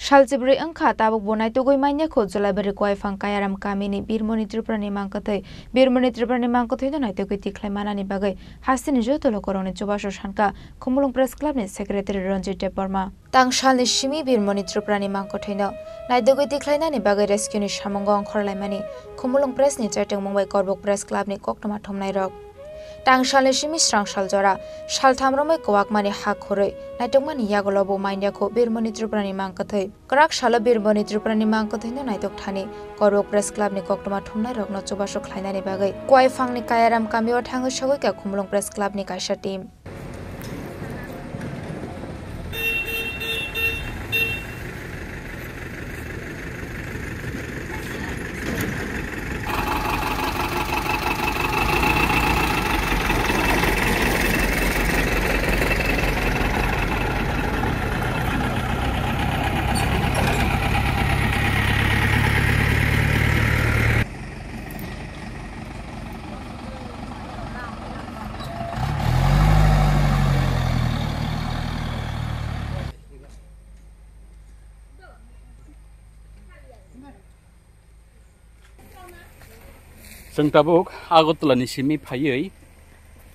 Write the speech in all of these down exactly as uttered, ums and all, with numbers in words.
Sal chibrwi wngkha, tabuk bo naitugwi manya kho Julaibari Kuaiphang Kayaram kamini Birmoni Tripurani mangkwthwi. Birmoni Tripurani mangkwthwino naitugwi tikhlai manani bagwi hasteni joto lokorokni chubachu sankha Khumulwng Press Clubni Secretary Ranjit Debbarma. Tang salni simi Birmoni Tripurani mangkwthwino naitugwi tikhlainani bagwi rescue-ni samungo ongkhorlaimani Khumulwng Press-ni chaitokmung bai Korbuk Press Clubni koktwma thumnairok. Tang salni simi srang sal jora, saltham romwi kwbakmani ha khorwi naitokmani yagulo bo manya kho Birmoni Tripurani mangkwthwi. Kwrak salo Birmoni Tripurani mangkwthwino naitok thani Korbuk Press Clubni koktwma thumnairokno chubachu khlainani bagwi Kuaiphangni Kayaram kamio thangwi sogwi kha Khumulwng Press Clubni kaisa team. Chwng tabuk Agartala ni simi phaiwi,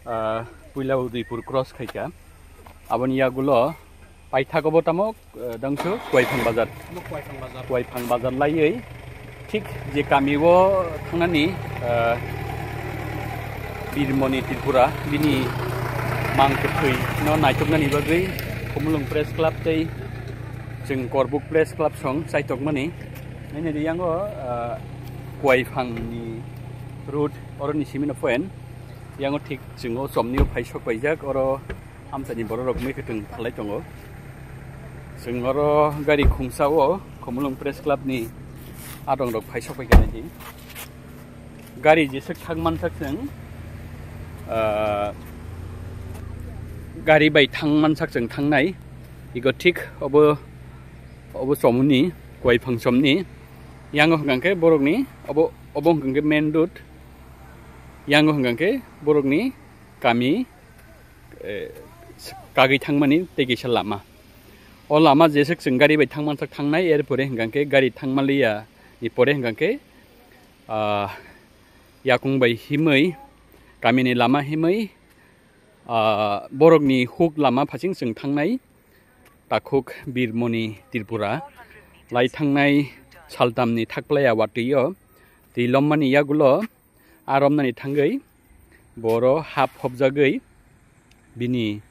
ah, puila Udaipur cross khaikha. Aboni yagulo paithago bo tamo, ah, dangso Kuaiphang bazar. Kuaiphang bazar laiwi thik je kami o thangnani, ah, Birmoni Tripura bini mangkwthwi no naituknani bagwi Khumulwng Press Club tei chwng Korbuk Press Club song chaitokmani. Nini riyango, ah, Kuaiphang ni road oro ni simi no point. Yango thik chwng o chomni o phai sok paijak, oro amchaini borok rok mui kwthwng phalai tongo. Chwng oro gari khungsa o Khumulwng Press Club ni adong rok phai sok paikha nai di. Gari jeswk thang mansak chwng, ah, gari bai thang mansak chwng thangnai. Ego thik obo, obo chomni, Kuaiphang chomni. Yango hwnkha khe borokni, obo, obo hwnkha khe main road. Yango hwnkha khe borokni kami, eh, kagwi thangmani tei kisa lama. O lama jeswk chwng gari bai thang mansak thangnai, er pore hwnkha khe gari thang manliya ni pore hwnkha khe, ah, yakung bai himwi, kamini lama himwi, ah, borokni huk lama phasing chwng thangnai. Takhuk Birmoni Tripura lai thangnai saltamni thakplaya watwi o twi lommani yagulo a romnani thangwi boro hap hopjagwi bini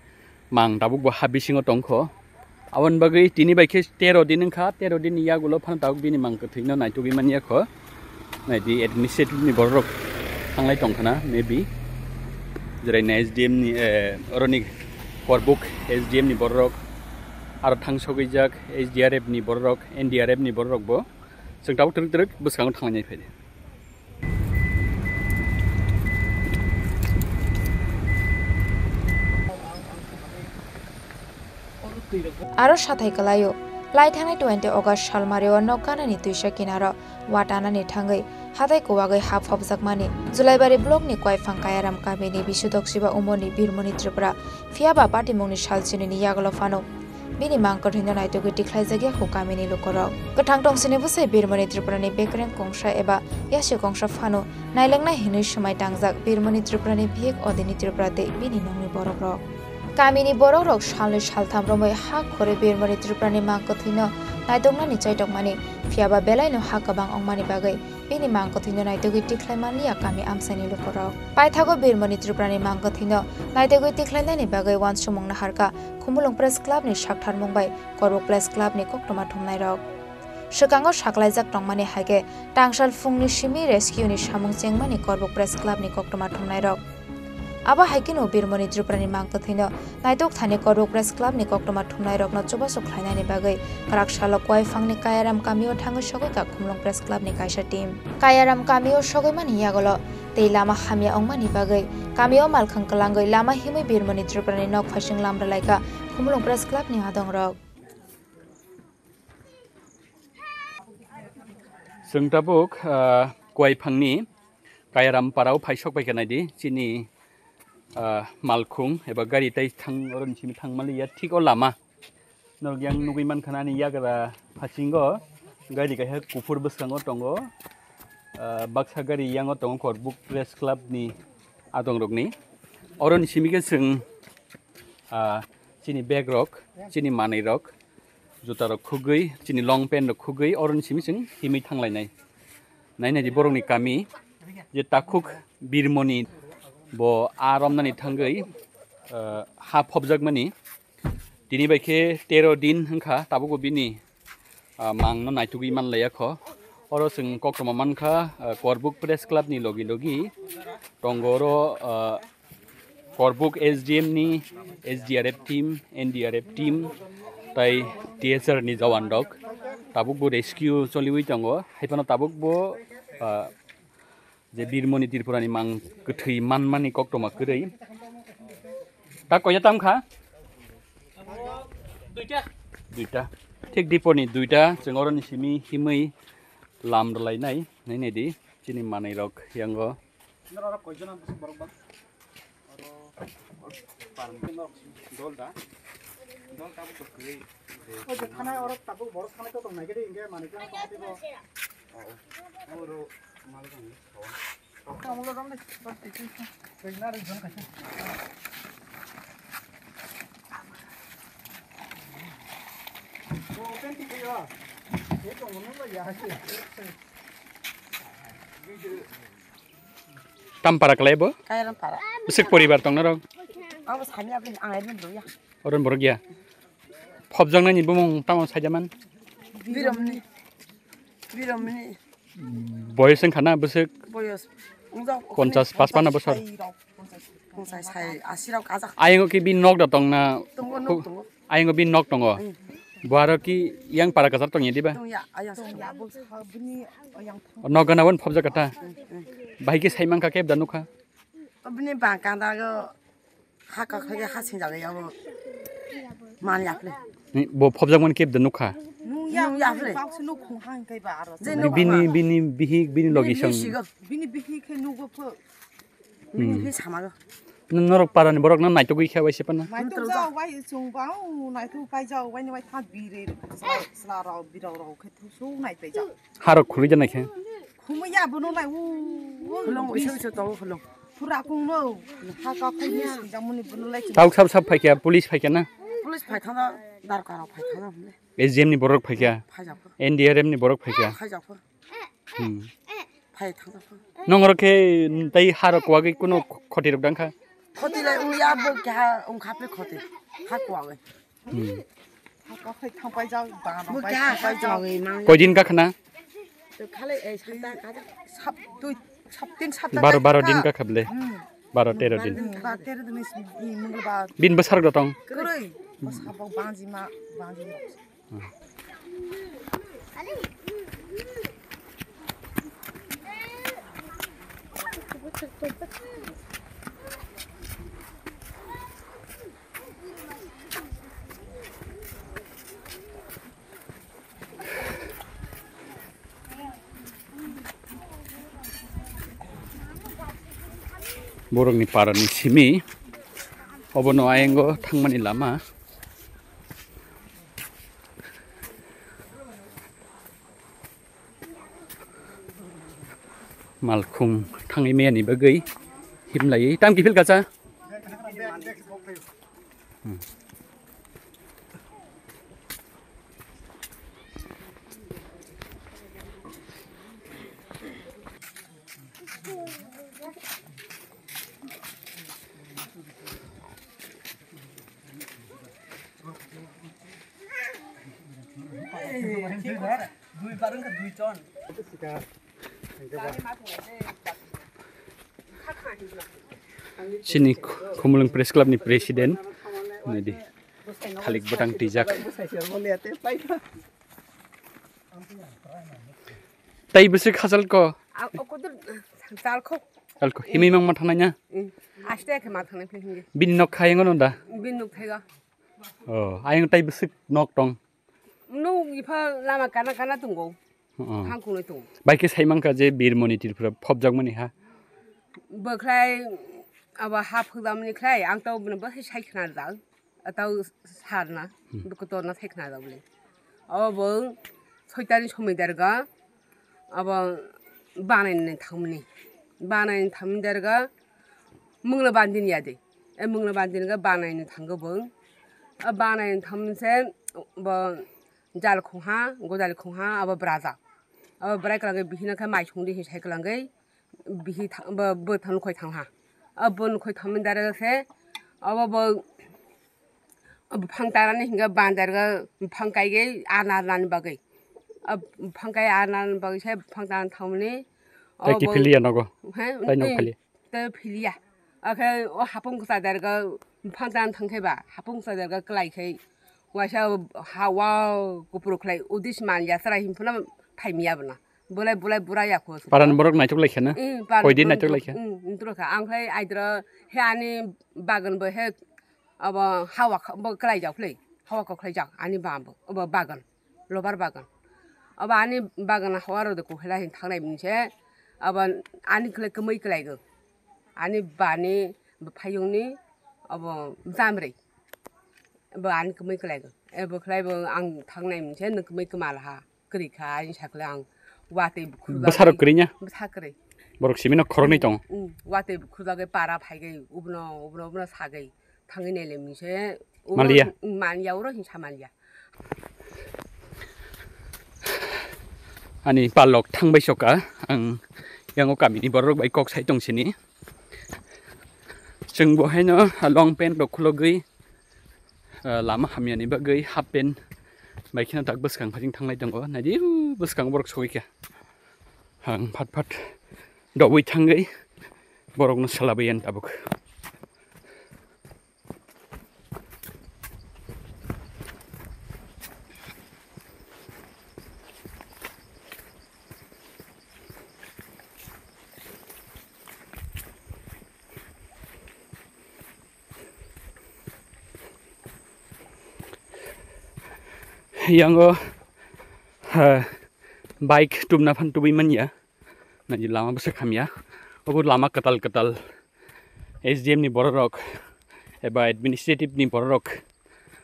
mang tabukbo ha bisingo tongkho. Aboni bagwi tini bai khe tero din wngkha, tero din ni yagulo phano tabuk bini mang kwthwino naitugwi manya kho. Naidi administrative ni borok thanglai tongkhana, maybe. Jerai na S D M ni, eh, oroni Korbuk S D M ni borok, aro thang sogwijak S D R F ni borok, N D R F ni borok bo. Chwng tabuk twrwk twrwk bwskango thanglai nai phai di. Aro sathai kwlaio, lai thangnai twenty August salmario nok ganani twisa kinaro watanani thangwi hatai kuwagwi ha phobjakmani Julaibari block ni Koiphang Kayaram kamini Bisudok Siba umorni Birmoni Tripura, phiyaba patimungni salchinini yagulo phano bini mang kwthwino naitugwi tikhlaijakya khu kamini lukurok. Kwthang tongsini bwsai Birmoni Tripurani bekreng kongsa eba yasi kongsa phano nailengnai hinwi swmai tangjak Birmoni Tripurani bihik odini Tripura tei bini nokni borokrok. Kamini borokrok salnwi saltham romwi ha khorwi Birmoni Tripurani mang kwthwino naitoknani chaitokmani, phiyaba belaino ha kwbang wngmani bagwi bini mang kwthwino naitugwi tikhlai manliya kami amchaini lukurok. Paithago Birmoni Tripurani mang kwthwino naitugwi tikhlainani bagwi uansukmung naharkha Khumulwng Press Club ni saktharmung bai Korbuk Press Club ni koktwma thumnairok. Swkango saklaijak tongmani hai khe, tangsal phungni simi rescue ni samung chengmani Korbuk Press Club ni koktwma thumnairok. Abo hai kheno Birmoni Tripurani mang kwthwino naitok thani Korbuk Press Club ni koktwma thumnairokno chubachu khlainani bagwi kwrak salo Koiphangni Kayaram kamio thangwi sogwi kha Khumulwng Press Club ni kaisa team. Kayaram kamio sogwi mani yagulo tei lama hamya wngmani bagwi kamio malkhang kwlangwi lama himwi Birmoni Tripurani nok phaising lamrwlaikha Khumulwng Press Club ni adongrok. Chwng tabuk, ah, Koiphangni Kayaram parao phai sok pai kha nai di, chini, ah, malkhung eba gari tai thang, oroni simi thang maliya, thik o lama. Norok yang nugwi mankha ani yagra phasingo gari kaisa kuphur bwskango tongo. Ah, baksa gari yango tongo Korbuk Press Club ni adong rokni. Oroni simi khe chwng, ah, chini bag rok, chini manwi rok, juta rok khugwi, chini long pant rok khugwi, oroni simi chwng himwi thanglainai. Nainai di borokni kami je takhuk Birmoni bo a romnani thangwi, ah, ha phobjakmani. Tini bai khe tero din wngkha, tabukbo bini, ah, mangno naitugwi manlaiya kho. Oro chwng koktwma mankha, ah, Korbuk Press Club ni logi logi tongo oro, ah, Korbuk S D M ni S D R F team, N D R F team, tai T S R ni jawan rok tabukbo rescue choliwi tongo. Haiphano tabukbo, ah, je Birmoni Tripurani mang kwthwi manmani koktwma kwrwi. Ta koya tam kha? Duita. Duita. Thik diponi duita, chwng oroni simi himwi lam rwlainai, nainai di, chini manwi rok yango. Dol da. Dol tabuk kwrwi. O je thanai oro tabuk borok thanai to tong nai khe de, inge manwi tong tong tei bo. Oh, oro mal tong. Tamo lo dam de. Bas tei tei. Tei na re jon ka. O pen ti yo. E tong no la ya. Tam para kalai bo? Kairam para. Bwswk poribar tong norok? Ang bo sami aboni ang aini bro ya. Oron borok ya. Phobjaknani bumung tamo saijaman? Biromni. Biromni. Boyos wngkha na bwswk? Boyos. Ponchas, paspana bosor. Ponchas, sai, asi rok kajak. Ayang ki bi nok da tong na? Tongo, nok tongo. Ayang bi nok tongo. Hmm. Bo aro ki yang para kasar tong ya diba? Tong ya, ayang. Tong ya, bo sa bini ayang. Nok gana won phobjak kata. Hmm, hmm. Bahai ki sai mangka keb da nukha. Bini bangkang da go ha ka kha ha sing jaga ya bo. Man ya ple. Ni bo phobjak man keb da nukha. Nung ya, nung ya ple. Bang su nuk khung hang kai ba aro. Je nuk bini, bini bihik, bini logi song. Bini bihik he nugo pho. Bini hi sama go. Norok parani borok no naitugwi khe waise pana. Naituk jao wai chung bang, naituk pai jao wai ni wai tha bire sla rao birao rao khe thu su nai pai jao. Harok khurui jana khe. Khumui ya bono lai u. Khulung isu isu to khulung. Pura kung no. Ha ka khai ni sing jang muni bono lai. Tau sab sab phaikya, police phaikya na? Police phaithang da, darkar rao phaithang da. S D M ni borok phaikya. Phaijak pho. N D R F ni borok phaikya. Phaijak pho. Hmm. Phai thang. Nong oro khe tai haro kwagwi kuno khoti rok dang kha. Khoti lai ungya bo kha ung kha pe khoti. Ha kwagwi. Hmm. Ha kwagwi thang pai jao, bang bo pai kha thang pai jao. Kwagwi mang. Koi din ka khna? To khale ei sata ka. Sap tui sap tin sata. Baro, baro din ka khable. Hmm. Baro tero din. Hmm, baro tero din ni mungla ba. Bin bwsarok da tong. Kwrwi. Bwsa bo bangji ma, bangji. Borokni parani simi obono ayango thangmani lama. Malkhung thangwi meyani bagwi himlaiwi tam kiphil kacha. Hmm. Chini Khumulwng Press Club ni president, nadi, thalik bwtang twijak. Tai bwswk hachal ko? Chalko himwi mangma thangnai na? Aste khe ma thangnai phai hingi. Bini nok khayango no da? Bini nok thaiga. Oh, ayang tai bwswk nok tong. Nuk ipha lama kana kana tongo. Oh. Thang khunui tongo. Bai khe sai mankha je Birmoni Tripura phobjakmani ha. Bwkhlai abo ha phwdamni khlai ang to bini bwsai sai khna da. Atau sarna, hmm, bo kotorna thai khna rok le. Abo bo soitani somoi derga, abo banaini thangmani. Banaini thangmani derga, mungla bandini yadi. E mungla bandini ga banaini thango bo. A banaini thangmani se bo jal khungha, godal khungha, abo braja. Abo brai kwlangwi bihino khe mai songdi hinwi sai kwlangwi. Bihi tha-, bo, bo thang khoi thang ha. Abo bo khoi thang min dara se. Abo bo, abo phang tarani hinga bandar ga phang kai ge ana ana ni bagwi. Ab phang kai ana ana bagwi se phang taran thang mani. Tei abo bo kiphilia nogo. He? Tei no phali. Tei philia. Akhe o hapung kwchadar ga phang taran thang khe ba, hapung kwchadar ga kwlai khai. Waisa ha wa kupru khlai udis man ya chwrai himphano phaimiya bwna. Bulai bulai bura ya kho. Paran borok naitok lai khana? Mm, paran Koidin borok naitok lai kha? Mm, naitok kha. Ang khlai aidro he ani bagan bo he abo hawa kha-, bo kwlai jak khlai. Hawa kok khlai jak ani ba bo, abo bagan. Lobar bagan. Abo ani bagan hawa rode kukhela hin thangnai mungse abo ani khlai kwmai kwlai go. Ani bani phayungni abo jamrei. Bo ani kwmai kwlai go. Ebo khlai bo ang thangnai mungse nwng kwmai kwmal ha. Kwrwi kha, ani sakle ang watwi bukhuk Bwsarok bagwi kwrwi nya? Bwsa kwrwi. Borok simino khoroknwi tongo. Mm, watwi bukhuk bagwi para phaigai, ubno, ubno, ubno sagai. Thangwi naile mungse, uro Maliya? Mm, manya uro hinsa maliya. Ani palok thangbai soka, ang yango kamini borok bai kok sai tong sini. Chwng bo haino long pant rok khulogwi, ah, lama hamyani bagwi half pant bai kheno tak bwskang phajing thanglai tongo. Naidi, uh, bwskang borok sogwi kha. Ang phat phat doui thangwi borokno salabaiyan tabuk. Yango, ha, bike tubna phan tubui manya. Naidi lama bwswk hamya. Obo lama kwtal kwtal S D M ni bororok eba administrative ni bororok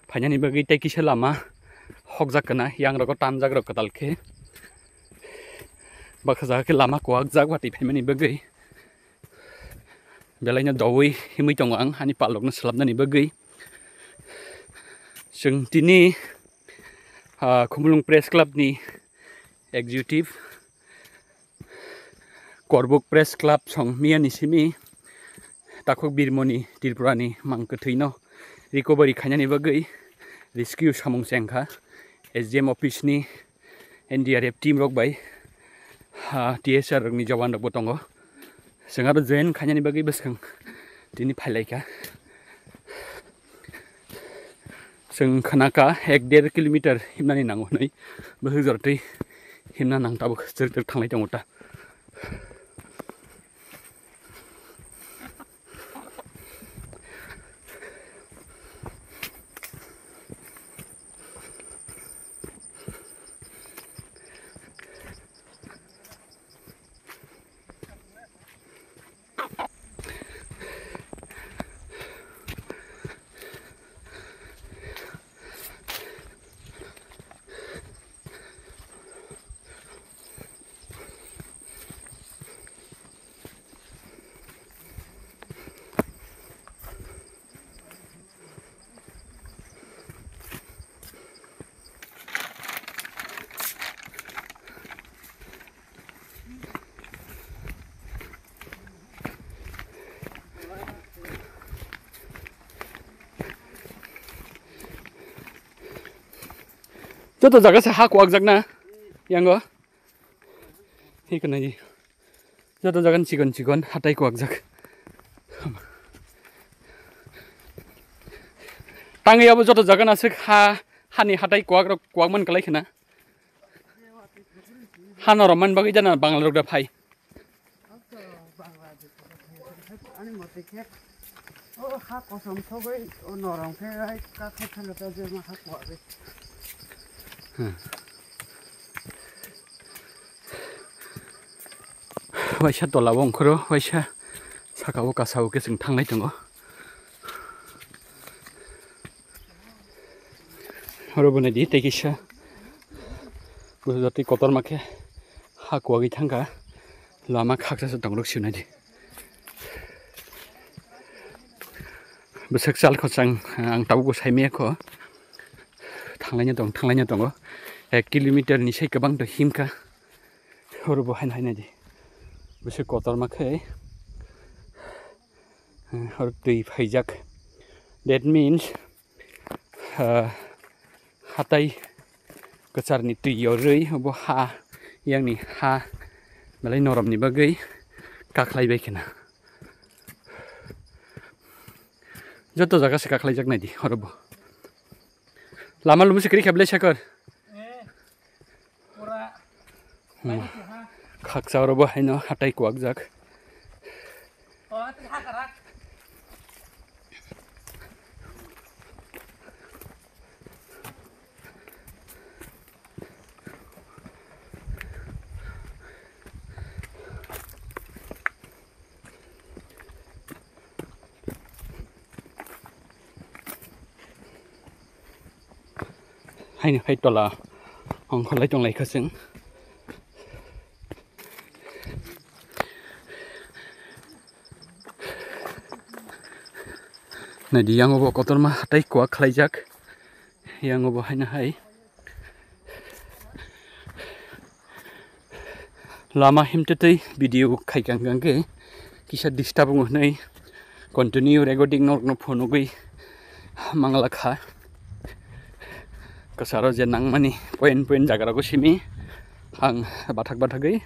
phainani bagwi tei kisa lama hokjak kana, yang rogo tanjak rok kwtal khe. Baksa jaga khe lama kuwak jak watwi phaimani bagwi. Belaino doui himwi tongo ang ani palokno swlapnani bagwi. Chwng tini, ah, Khumulwng Press Club ni executive Korbuk Press Club song miyani simi takhuk birmoni Tripurani mang kwthwino recovery khainani bagwi rescue samung chengkha S D M office ni N D R F team rok bai, ha, T S R rokni jawan rokbo tongo. Chwng aro join khainani bagwi bwskang tini phailaikha. Chwng khnakha ek der kilometer himnani nango hwnwi, bwswk jortwi himna nang tabuk chwrwk chwrwk thanglai tongo ta. Joto jaga se ha kuwak jak na yango. Hi kwnai di. Joto jagan chikon chikon hatai kuwak jak. Tangwi abo joto jagan aswk ha, hani hatai kuwak rok kuwak man kwlai khna. Hano romani bagwi jana Bangla rok da phai. Ani mote khe o ha kosom sogwi o norom khe ai ka khe thalo ta je ma ha kwagwi. Waisa tola o ongkhoro, waisa saka o kasa o khe chwng thanglai tongo. Oro bo naidi tei kisa. Bo jotoi kotorma khe ha kuwagwi thangkha. Lama khaksa se tongrok sio naidi. Bwswk chal khosang, ang tabukbo saimaya kho. Thanglaina tong, thanglaina tongo. Ek kilometer ni sai kwbang to himkha. Oro bo haino haino di. Bwswk kotorma khe, eh, oro twi phaijak. That means, ah, hatai kwcharni twi yorwi obo ha, yangni ha belai noromni bagwi kakhlai bai kheno. Joto jaga se kakhlaijak naidi oro bo. Lama lumo se kwrwi kha belai sakor. Hmm. Khaksa oro bo haino hatai kuwakjak. Haini hai tola ongkholai tonglaikha chwng. Naidi, yango bo kotorma hatai kuwak khlaijak. Yango bo haino hai. Lama himtwtwi video khaikang kang khe kisa disturb wngo hwnwi continue recording norokno phunugwi manglakha. Kwcharo je nangmani point point jagarogo simi ang bathak bathagwi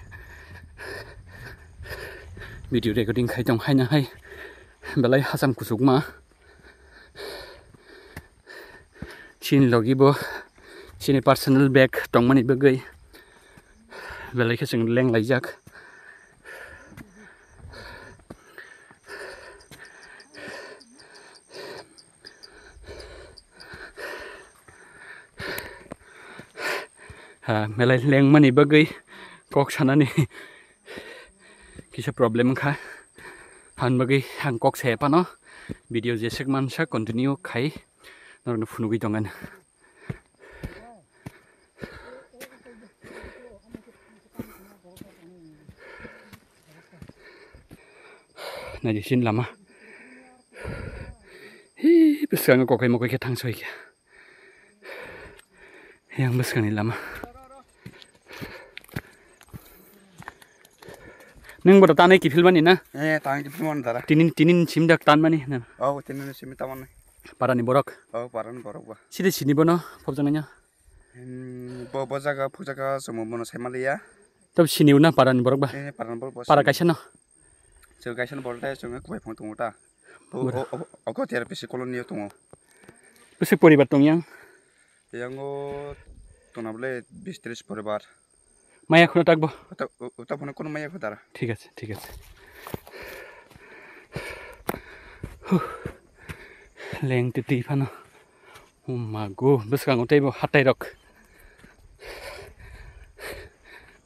video recording khai tong haino hai belai hacham kuchukma. Chini logi bo chini personal bag tongmani bagwi belai khe chwng lenglaijak. Ha, belai lengmani bagwi kok sanani kisa problem wngkha. Aboni bagwi ang kok saya phano video jeswk mansa continue khai norokno phunugwi tongkha. Naidi chini lama. Hi, bwskango kokoi mokoi khe thang soi khe. Yang bwskangni lama. Nwng bo tanai kiphilmani na? Eh, tanai kiphilmani dara. Tinin, tinin simdak tanmani na? Oh, tinin simi tamani. Parani borok? Oh, parani borok ba. Side sini bono phobjaknai no? Hmm, bo, bo jaga, phobjaka chwngbo bono saimaliya. Tab sini na parani borok ba? Eh, parani borok ba. Para kaisa no? Chwng kaisa no borok tei chwng kwbai phang tongo ta. Bo, o, o, o, ko therapy si colony o tongo. Bwswk poribar tong yang? Yango tongna bole bis tris poribar. Maya khuna takbo? Uta, u-, uta phone kono maya khudara. Thik ase, thik ase. Huh. Leng twi twi phano. Oh mago, bwskango teibo hatai rok.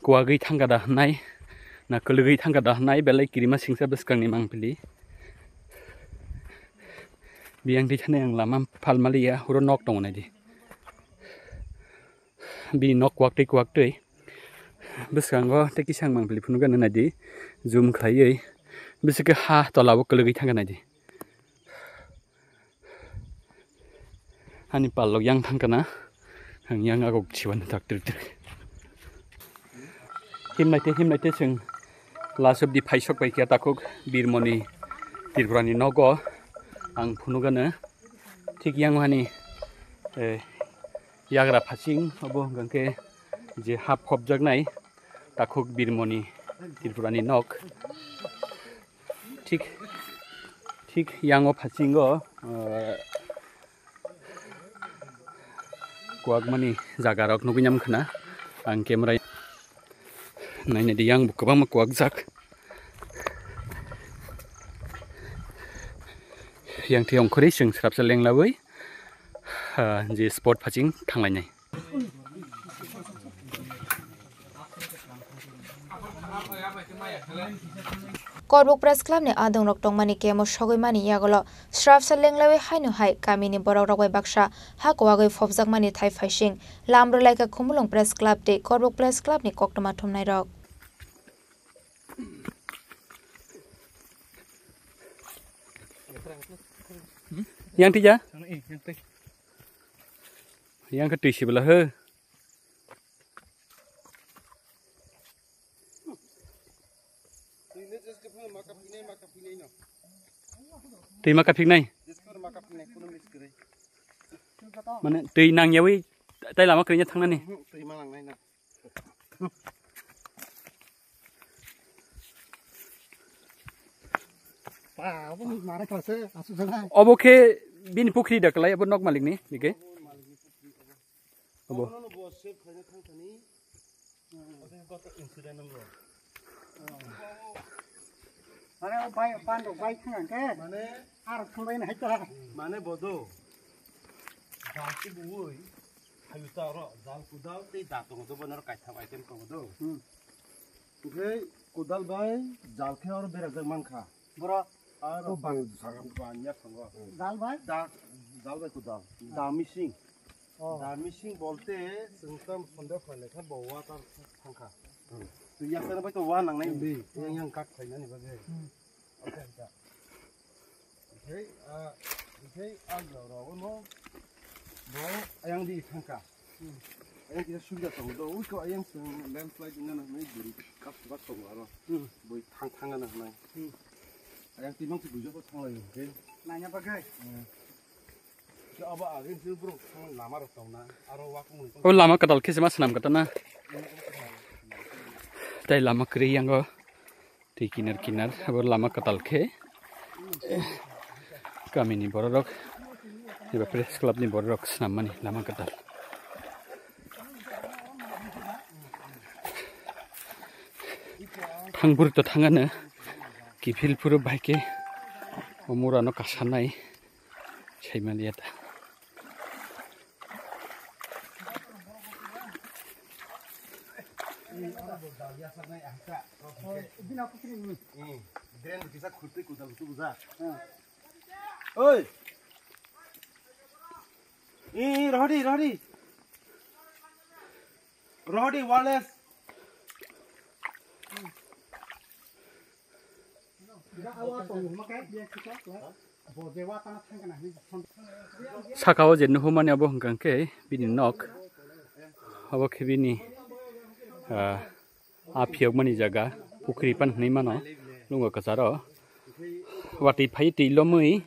Kuwagwi thangkha da hwnai, na kwlwgwi thangkha da hwnai, belai kirima singsa bwskangni mangpili. Biyang twi thani ang lama phalmaliya, huro nok tongo naidi. Bini nok kuwaktwi kuwaktwi. Bwskango tei kisa ang mangpili phunukgana naidi. Zoom khlaiwi. Bwswk khe ha tolao kwlwgwi thangkha naidi. Ani palok yang thangkana. Ang yang agok chiban tak trik trik. Himnai tei himnai tei chwng last of the phaisok pai khe takhuk Birmoni Tripurani nogo ang phunukgana. Thik yang hani, eh, yagra phaching obo hwnkhe je hap khopjaknai takhuk Birmoni Tripurani nok. Thik, thik yango phasingo, ah, kuwakmani jagarok nugui nam khna. Ang camera naina di, yang bo kwbangma kuwakjak. Yang thiyong khoroi chwng srapsa lenglawi, ah, je spot phaching thanglainai. Korbuk Press Club ni adongrok tongmani camp o sogwi mani yagulo srapsa lenglaiwi haino hai kamini borokrok bai baksa ha kwagwi phobjakmani thai phaising lam rwlaikha Khumulwng Press Club tei Korbuk Press Club ni koktwma thumnairok. Yang tija? Yang ke twi sibla he. Twi ma kaphiknai. Mane twi nangyawi tai lama kwrwngya thangnani. Obo khe bini pukhri da kwlai, abo nok malikni, ike? Obo. Mane o bai, pando bai thang ang ke. Mane ar thang bai nai ta. Mane bodo. Jal ti buoi. Hayu ta ro, jal kudal tei da tongo do, bono kaitham item tongo do. Hmm. Oke, kudal bai jal khe oro berajak mankha. Boro. Aro bang sakam bang ya tongo. Jal bai? Da, jal bai kudal. Da missing. Oh. Da missing bolte sengtam sonde khoi lekha bo water thangkha. Hmm. Tu yaksana bai to wa nangnai bi. Yang yang kak khainani bagwi. Hmm. Oke, oke. Oke, ah, oke, ah, ya, ro, no. Bo ayang di thangkha. Hmm. Ayang kita sudah tahu do. Ui ko ayang seng landslide ngana nai buri kap kap tongo aro. Hmm. Boi thang thang ngana nai. Hmm. Ayang timang tu bujo ko thang lai, oke. Nanya pakai. Hmm. O lama kwtal khe se ma swnam kwtal na. Tei lama kwrwi yango twi kinar kinar abo lama kwtal khe kamini bororok eba press club ni bororok swnammani lama kwtal. Thang bwrwi to thangano kiphil phuru bai khe o murano kasanai. Saimaliya ta. Oi. Ih, rohdi, rohdi. Rohdi, wireless. Saka o je nuhumani abo hwnkha khe bini nok. Abo khe bini, ah, a phiyokmani jaga, pukhri pan hwnwi mano, lungo kwcharo. Watwi phai twi lomwi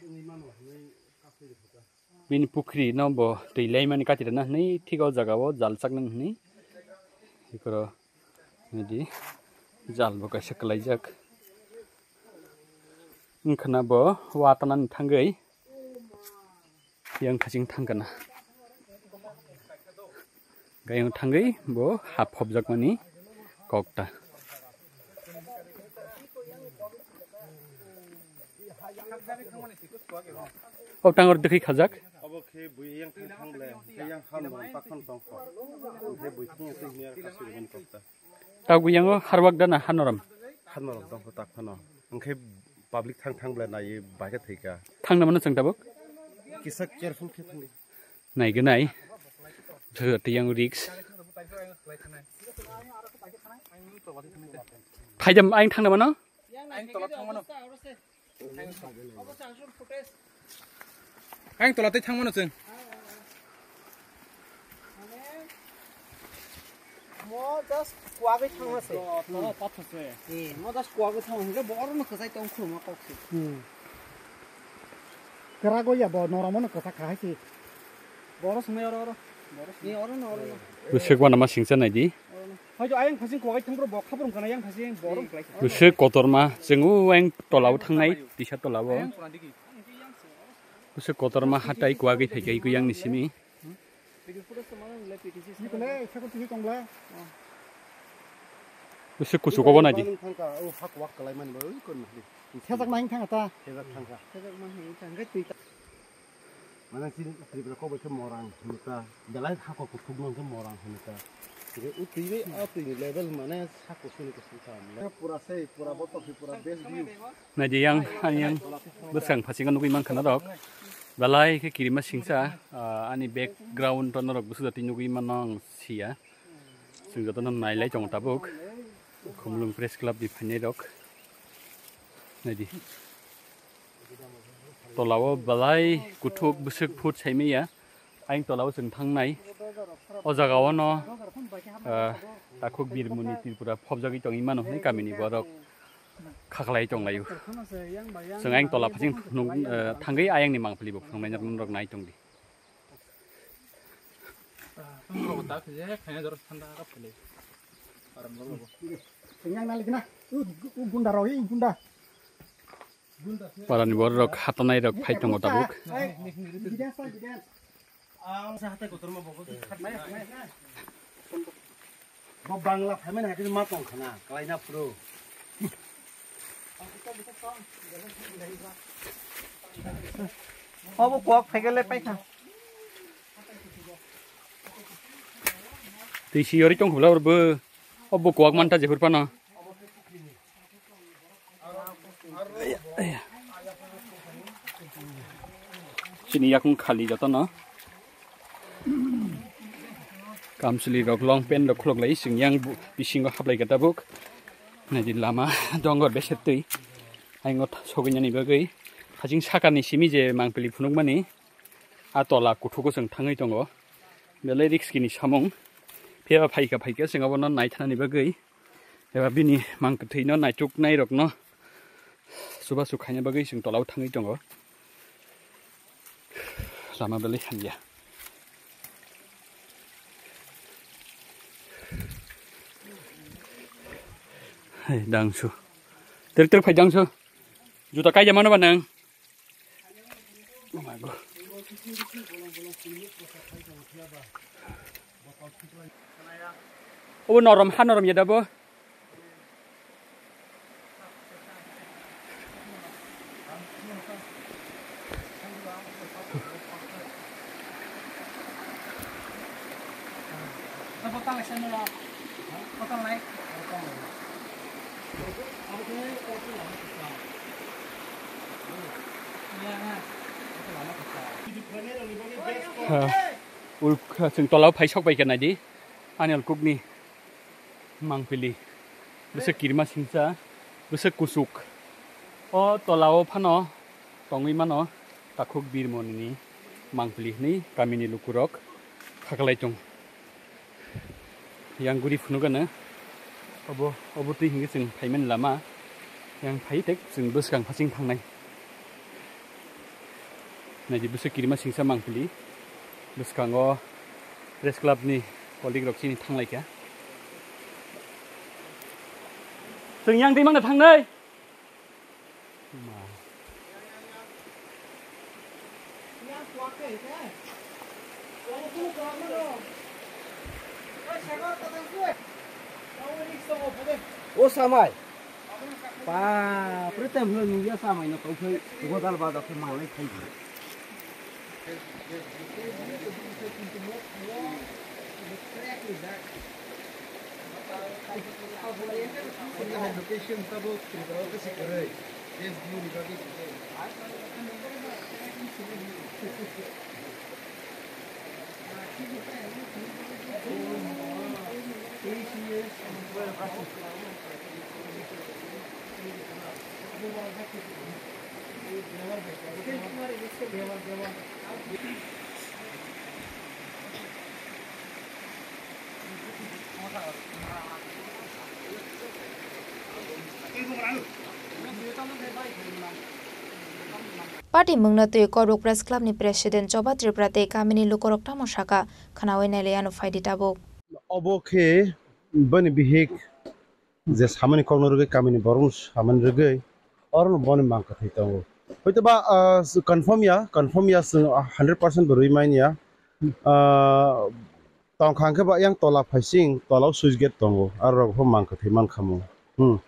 bini pukhri no bo twi laimani katirana hwnwi thik o jaga o jal chaknani hwnwi ikoro nidi jal bo kaisa kwlaijak. Wngkhana bo watanani thangwi yang phasing thangkana. Gayung thangwi bo hap hopjakmani kokta. O tangor dikhi khajak. Obo khe bui yang thang thang ble, khe yang han long pakhan tong kho. Khe bui thang thang ni ar kasu gon kokta. Tabuk yango harwak dana hanoram. Hanoram tong kho tak phano. Hwnkhe public thang thang ble nai bai khe thwika. Thang na mano chwng tabuk? Kisa careful khe thang di. Nai gwnai. Jagati yang risk. Phaidam aing thang na mano? Aing tola thang mano. Aing tola tei thang mano chwng. Mo just kuagwi thangma se. To, to, pathor se. Eh, mo just kuagwi thangma hwnkhe bo orono kwchai tong khuluma kok se. Hmm. Kwrago ya bo noromano kwchak kha hai se. Bo oro swngmai oro, oro. Bo oro swngmai. Eh, orono, orono. Bwswk wanama singcha nai di. Orono. Hai jo ayang phasing kuagwi thang bro, bo khabrung kana yang phasing, bo oro. Bwswk kotorma, chwng o ayang tolao thangnai, tisa tolao. Ayang pura digi. Bwswk kotorma hatai kuagwi phaikha ikuyang ni simi. Bwswk kuchuk obo nai di. Thangka, o hak wak kalai mani bo, oi, kon mani. Thejak nang thangka ta. Thejak thangka. Thejak mani thangka twi ta. Mane chini Tripura kok bai khe morang hwnwi ta. Belai hako kuthuk no khe morang hwnwi ta. Utwi bai, ah, twi ni level mane sa kusuni kusuni sa mane. Pura sei, pura bo tokhi, pura best view. Naidi yang, ani yang bwsang phasingo nugwi mankha norok. Belai khe kirima singsa, ah, ani background to norok bwswk jatwi nugwi mano ang siya. Chwng jotono nailai tongo tabuk. Khumulwng Press Club ni phainai rok. Naidi. Tolao belai kuthuk bwswk phut saimaya. Ayang tolao chwng thangnai. O jaga o no, ah, takhuk Birmoni Tripura phobjagwi tongwi mano hwnwi kamini borok khaklai tonglaio. Chwng ayang tola phasing phunuk, ah, thangwi ayangni mangpili bo phunuknai norok nai tongdi. Tongthok ta khe khaina jorok thanda ka philai. Aram rok bo. Yang nalik na. U, u gunda rok, i gunda. Parani borok hatanai rok phai tongo tabuk. Hey, evidence, evidence. Ang sa hatai kotor ma bogo. Bo Bangla phaimani hai ma tong khana, kalaina phuru. Obo kok phaikele paikha. Twi si yori tong khula urbo. Obo kok manta jefur pano. Chini yakung khali jotono. Kamchwlwi rok long pant rok khulok lai, chwng yang bu-, bisingo hablai kha tabuk. Naidi lama dongor beser twi. Ayang o sogwi nani bagwi. Hajing sakani simi je mangpili phunukmani. A tola kuthugo chwng thangwi tongo. Belai risk ni samung. Phiya phaikha phaikha chwng abono naithanani bagwi. Eba bini mang kwthwino naituknai rokno chubachu khaina bagwi chwng tolao thangwi tongo. Lama belai hamya. Hai dangsu. Ter ter phai dangsu. Juta kaija mano ba nang? Oh my God. Obo norom, ha norom ya da bo. Ha, ul-, chwng tolao phai sok bai khe naidi, ani ulkukni mangpili, bwswk kirima singsa, bwswk kuchuk. O tolao phano tongwi mano takhuk Birmonini mangpili hwnwi kamini lukurok khaklai tongo. Yang guri phunukgano obo, obo twi hwnwi chwng phaimani lama. Yang phai tek chwng bwskang phasing thangnai. Naidi bwswk kirima singsa mangpili. Bwskango Press Club ni colleague rok chini thanglaikha. Chwng yang twi mangna thangnai. O samai. Pa, pretem hlo nungya samai no tongphai. Godal baja khe manglai khai. Party mungno twi Korbuk Press Club ni President Choba Tripura tei kamini lukurok tamo saka, khwnawi nailai ano phaidi tabuk. Obo khe bini bihik je samani kokno rwgwi kamini borokno samani rwgwi orono boni mang kwthwi tongo. Hoito ba, ah, confirm ya, confirm ya chwng hundred percent bo rwi manya. Ah, tongkha hwnkhe ba yang tola phaising, tola o switch gate tongo, aro rok pho mang kwthwi mankha mo. Hmm.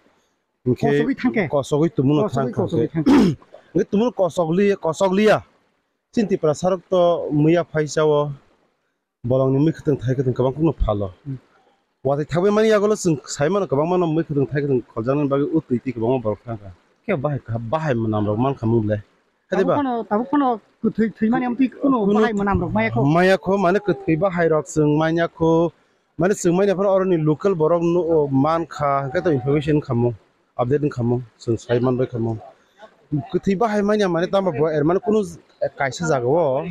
Hwnkhe kosogwi thangkhe? Kosogwi tumuno kosogwi, thangkha kosogwi hwnkhe. Thangkhe. Hwnkhe tumuno kosogli-, kosokliya. Chini Tiprasa rok to muya phaisa o. Bolongni mui kwthwng thai kwthwng kwbang kheno phalo. Hmm. Watwi thangwi mani yagulo chwng sai mano kwbangma no mui kwthwng thai kwthwng kholjaknani bagwi o twi twi kwbangma borok thang kha. Khe bahai kha, bahai mwnam rok man kha mung le. Khe de ba? Tabuk phano, tabuk phano kwthwi thwimani amtwi kuno bahai mwnam rok maya kho. Maya kho, mane kwthwi bahai rok chwng manya kho. Mane chwng manya phano oroni local borok no, o, man kha, hwnkhe to information khamung, update wng khamung, chwng sai man bai khamung. Kwthwi bahai manya mane tamo bo er mane kunu kaisa jaga o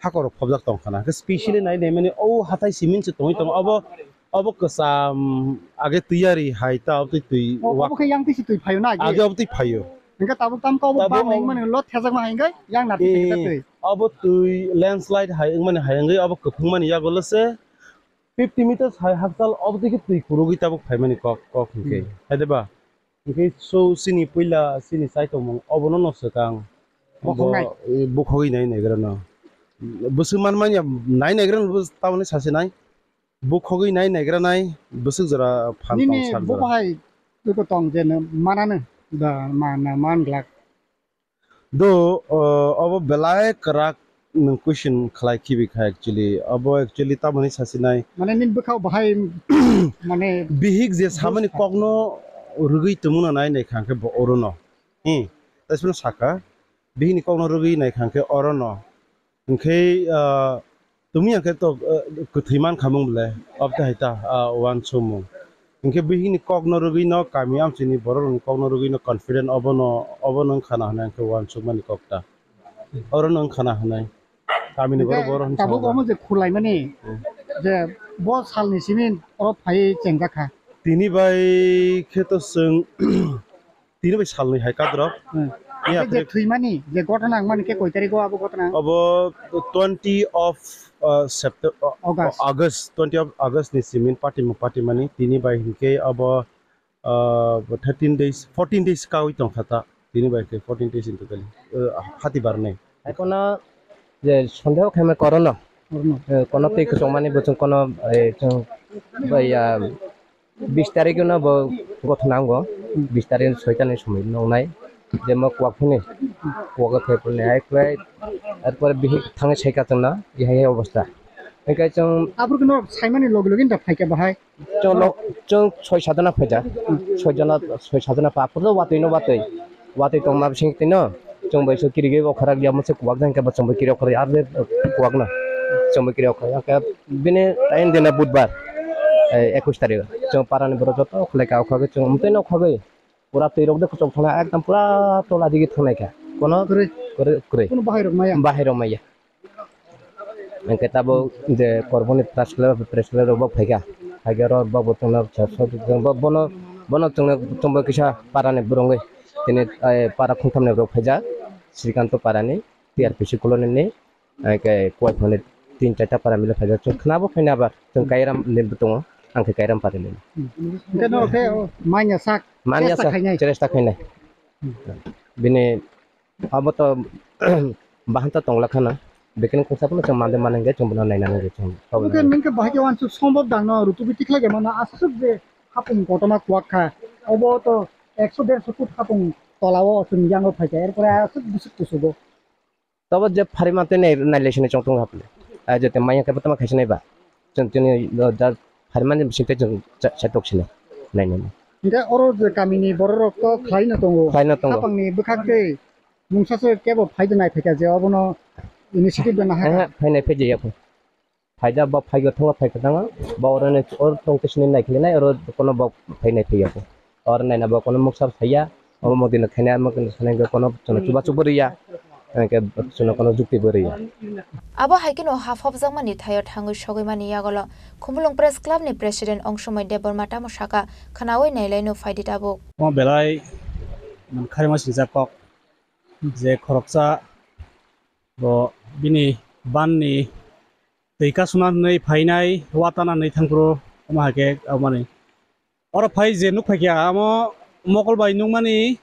hakor rok phobjak tong khana. Hwnkhe specially nai nai mani o hathai simin se tongwi tongo. Obo, obo kwcham age twi yari hai ta obtwi twi. O, wak obo khe yang twi si twi phaio na age? Age obtwi phaio. Hwnkhe tabuk tam khe obo tabuk bang nai mani lo thejak ma hai hwnkhe yang na twi thejak twi. Obo twi landslide hai wng mani hai wngwi obo kwphwng mani yagulo se fifty meters hai hakchal obo twi khe twi kurugwi tabuk phaimani kok, kok hwnkhe. Hmm. Hai de ba? Hwnkhe so chini puila chini chaitokmung obono no swkang. Bokhok nai. Bo, e, bokhogwi nai naigra no. Bwswk man manya nai naigra no bw tamoni sasinai. Bokhogwi nai naigra nai bwswk jora phan tong sak jora. Nini bukha hai twi ko tong je no manano da mana man glak. Do, uh, obo belai kwrak nwng question khlai khibi kha actually. Obo actually tamoni sasinai. Mane nini bwkhao bahai mane bihik je samani kokno rwgwi tongmano nai nai kha hwnkhe bo orono. Hmm. Tasmano saka bihikni kokno rwgwi nai kha hwnkhe orono. Hwnkhe, ah, tumi hwnkhe to, ah, kwthwi man khamung bole, obte hai ta, ah, uansukmung. Hwnkhe bihikni kokno rwgwino, kami amchaini borokrokni kokno rwgwino confident obono, obono wngkhana hwnwi hwnkhe uansukmani kok ta. Orono wngkhana hwnwi. Kamini borok, hwnkhe borok tabuk hwnwi omo je khulaimani, hmm, je bo salni simi oro phaiwi chengjakha. Tini bai khe to chwng tini bai salnwi hai kadrok. Hmm. Iya, je thwimani, je gotona wngmani khe koi tarikh o abo gotona? Abo twenty of, uh, Septe-, uh, August. August, twenty of August ni simin party mo party mani. Tini bai hinkhe abo, uh, thirteen days, fourteen days kawi tongkha ta. Tini bai khe fourteen days in totally. Uh, hati barnai. Ekono je sondeho khaima korono. Korono. Eh, kono twi kwchwngmani bo chwng kono, eh, chwng bai, ah, bis tarikh no bo gothona wngo, bis tarikh soita ni somoi noknai, je mo kuak phini, kuak o thai phini hai kwlai, arpore bihik thangwi saika chwngno, ih hai obostha. Hwnkhe chwng aphuru no saimani logi logi da phaikha bahai. Chwng lo, chwng soi sajona phaijak, soi jona, soi sajona pa, aphuru watwi no watwi. Watwi tongma bising tino, chwng bai se kirigwi okharak ya, mose kuwak jang khe bo chwng bai kiri okharak ya, kuwak no. Chwng bai kiri okharak ya, bini tain dina budbar, eh, ekush tarikh. Chwng parani borok joto okhlai ka okhagwi chwng umtwi no okhagwi. Pura twi rok de kuchuk thangna ekdom pura tola digi thangnai kha. Kono kwrwi. Kwrwi, kwrwi. Kono bahai rok maya. Bahai rok maya. Hwnkhe tabuk je Korboni press club, press club rok bo phaikha. Phaikhe oro bo bo chwngno sa-, sa-, bo-, bono, bono chwngno chwngbo kisa parani bwrwngwi tini, eh, para khungthamni borok phaijak. Srikanto parani, T R P C colony ni, hwnkhe Kuwaiphani tin charta para mile phaijak. Chwng khwnabo khaina aba chwng Kairam ni bo tongo, ang khe Kairam parani. Hwnkhe norok khe manya sak, manya sak, cheresta khainai. Bini Abo to bahanta tongla khana. Bekeno kungsa phano chwng mande mani hwnkhe chwng bono naina nangwi chwng. Obo khe nini khe bahai khe uansuk sombok dang no rutubi tikhlai khe mano aswk je hapung kotorma kuwak kha. Obo to ekso derso foot hapung tola o chwng yango phai kha. Erpore aswk bwswk kusugo. Tobo je phari mantwi nai, nailai sini chwng tongo hapli. Ah, je te maya khe tama khaisa nai ba. Chwng tini, uh, da pharimani bisingtwi chwng cha-, cha tok sini nainani. Hingke oro je kamini bororok to khlaino tongo. Khlaino tongo. Hapangni bwkhak tei mungsa se kebo phaide naiphaikha je obono initiative da nahakha. Aha, phainai phaijaya kho. Phaida bo phaigo thango phaikha thango. Bo oroni or tongtwi sini naikhe nai oro kono bo phainai phaiya kho. Or naina bo kono muksa saya, omo modi no khaina, omo khaina sanai kono chwngno chubachu bo riya, hwnkhe chwngno kono jukti bo riya. Abo hai kheno ha phobjakmani thaio thangwi sogwimani yagulo Khumulwng Press Club ni President Ongsomoi Debbarma tamo saka, khwnawi nailaino phaidi tabuk. Omo belai mankharima swijak kok je khoroksa bo bini banni twi kasuna hwnwi phainai, watana hwnwi thangphuru omo hai khe aboni. Oro phai je nuk phaikha, amo mokol bai nukmani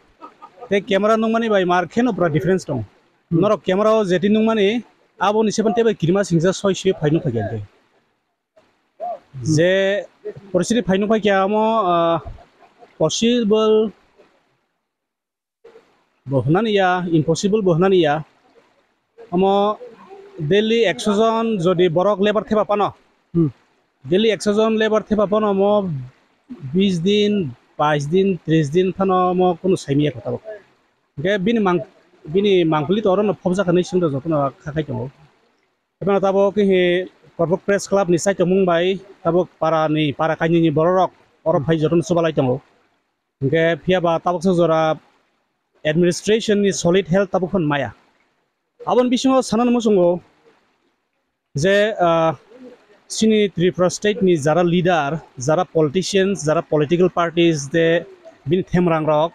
tei camera nukmani bai mar kheno pura difference tongo. Hmm. Norok camera o jeti nukmani aboni se bai kirima singsa soi se phai nuk phaikha hwnkhe. Hmm. Je poristiti phai nuk phaikha amo, ah, possible bo hwnani ya, impossible bo hwnani ya. Omo daily ekso jon jodi borok labour theba pano, hmm, Daily ekso jon labour thepa phano mo bis din, bais din, tris din phano mo kunu saimiya kho tabuk. Hingke bini mang-, bini mangpili to orono phobjakha hinwi swngdo jotono kha khai tongo. Ebono tabuk khe Korbuk Press Club ni saichomung bai tabuk para ni, para kainwi ni borok rok oro phai jotono chubalai tongo. Hingke phiya ba tabuksa jora administration ni solid health tabuk phano maya. Aboni bisingo sanani muchungo je, ah, chini Tripura state ni jara leader, jara politicians, jara political parties de bini themrang rok,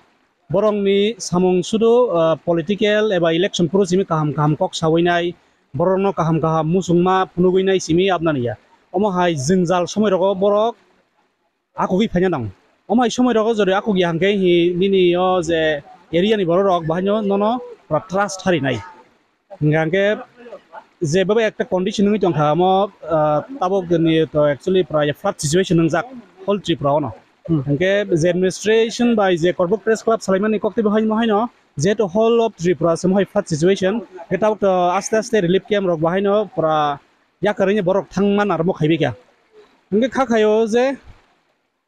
borokni samung sudu, ah, political eba election phuru simi kaham kaham kok sawi nai, borokno kaham kaham muchungma phunugwi nai simi abnani ya. Omo hai jwngjal somoi rogo borok akugwi phaina nango. Omo hai somoi rogo jodi akugya hwnkhe hi nini o je area ni borok rok bahaino nono pura trust harinai. Hingkha hwnkhe je bebak ekta condition wngwi tongkha omo, ah, tabok ni to actually pura flood situation wngjak whole Tripura ono. Hmm. Hingkhe je administration bai je Korbuk Press Club salaimani koktwi bahaino haino jehetu whole of Tripura se mohai flood situation, hingkhe tabok to aste aste relief camp rok bahaino pura yakarwi borok thangma narwkma khaibai kha. Hingkhe kha khaio je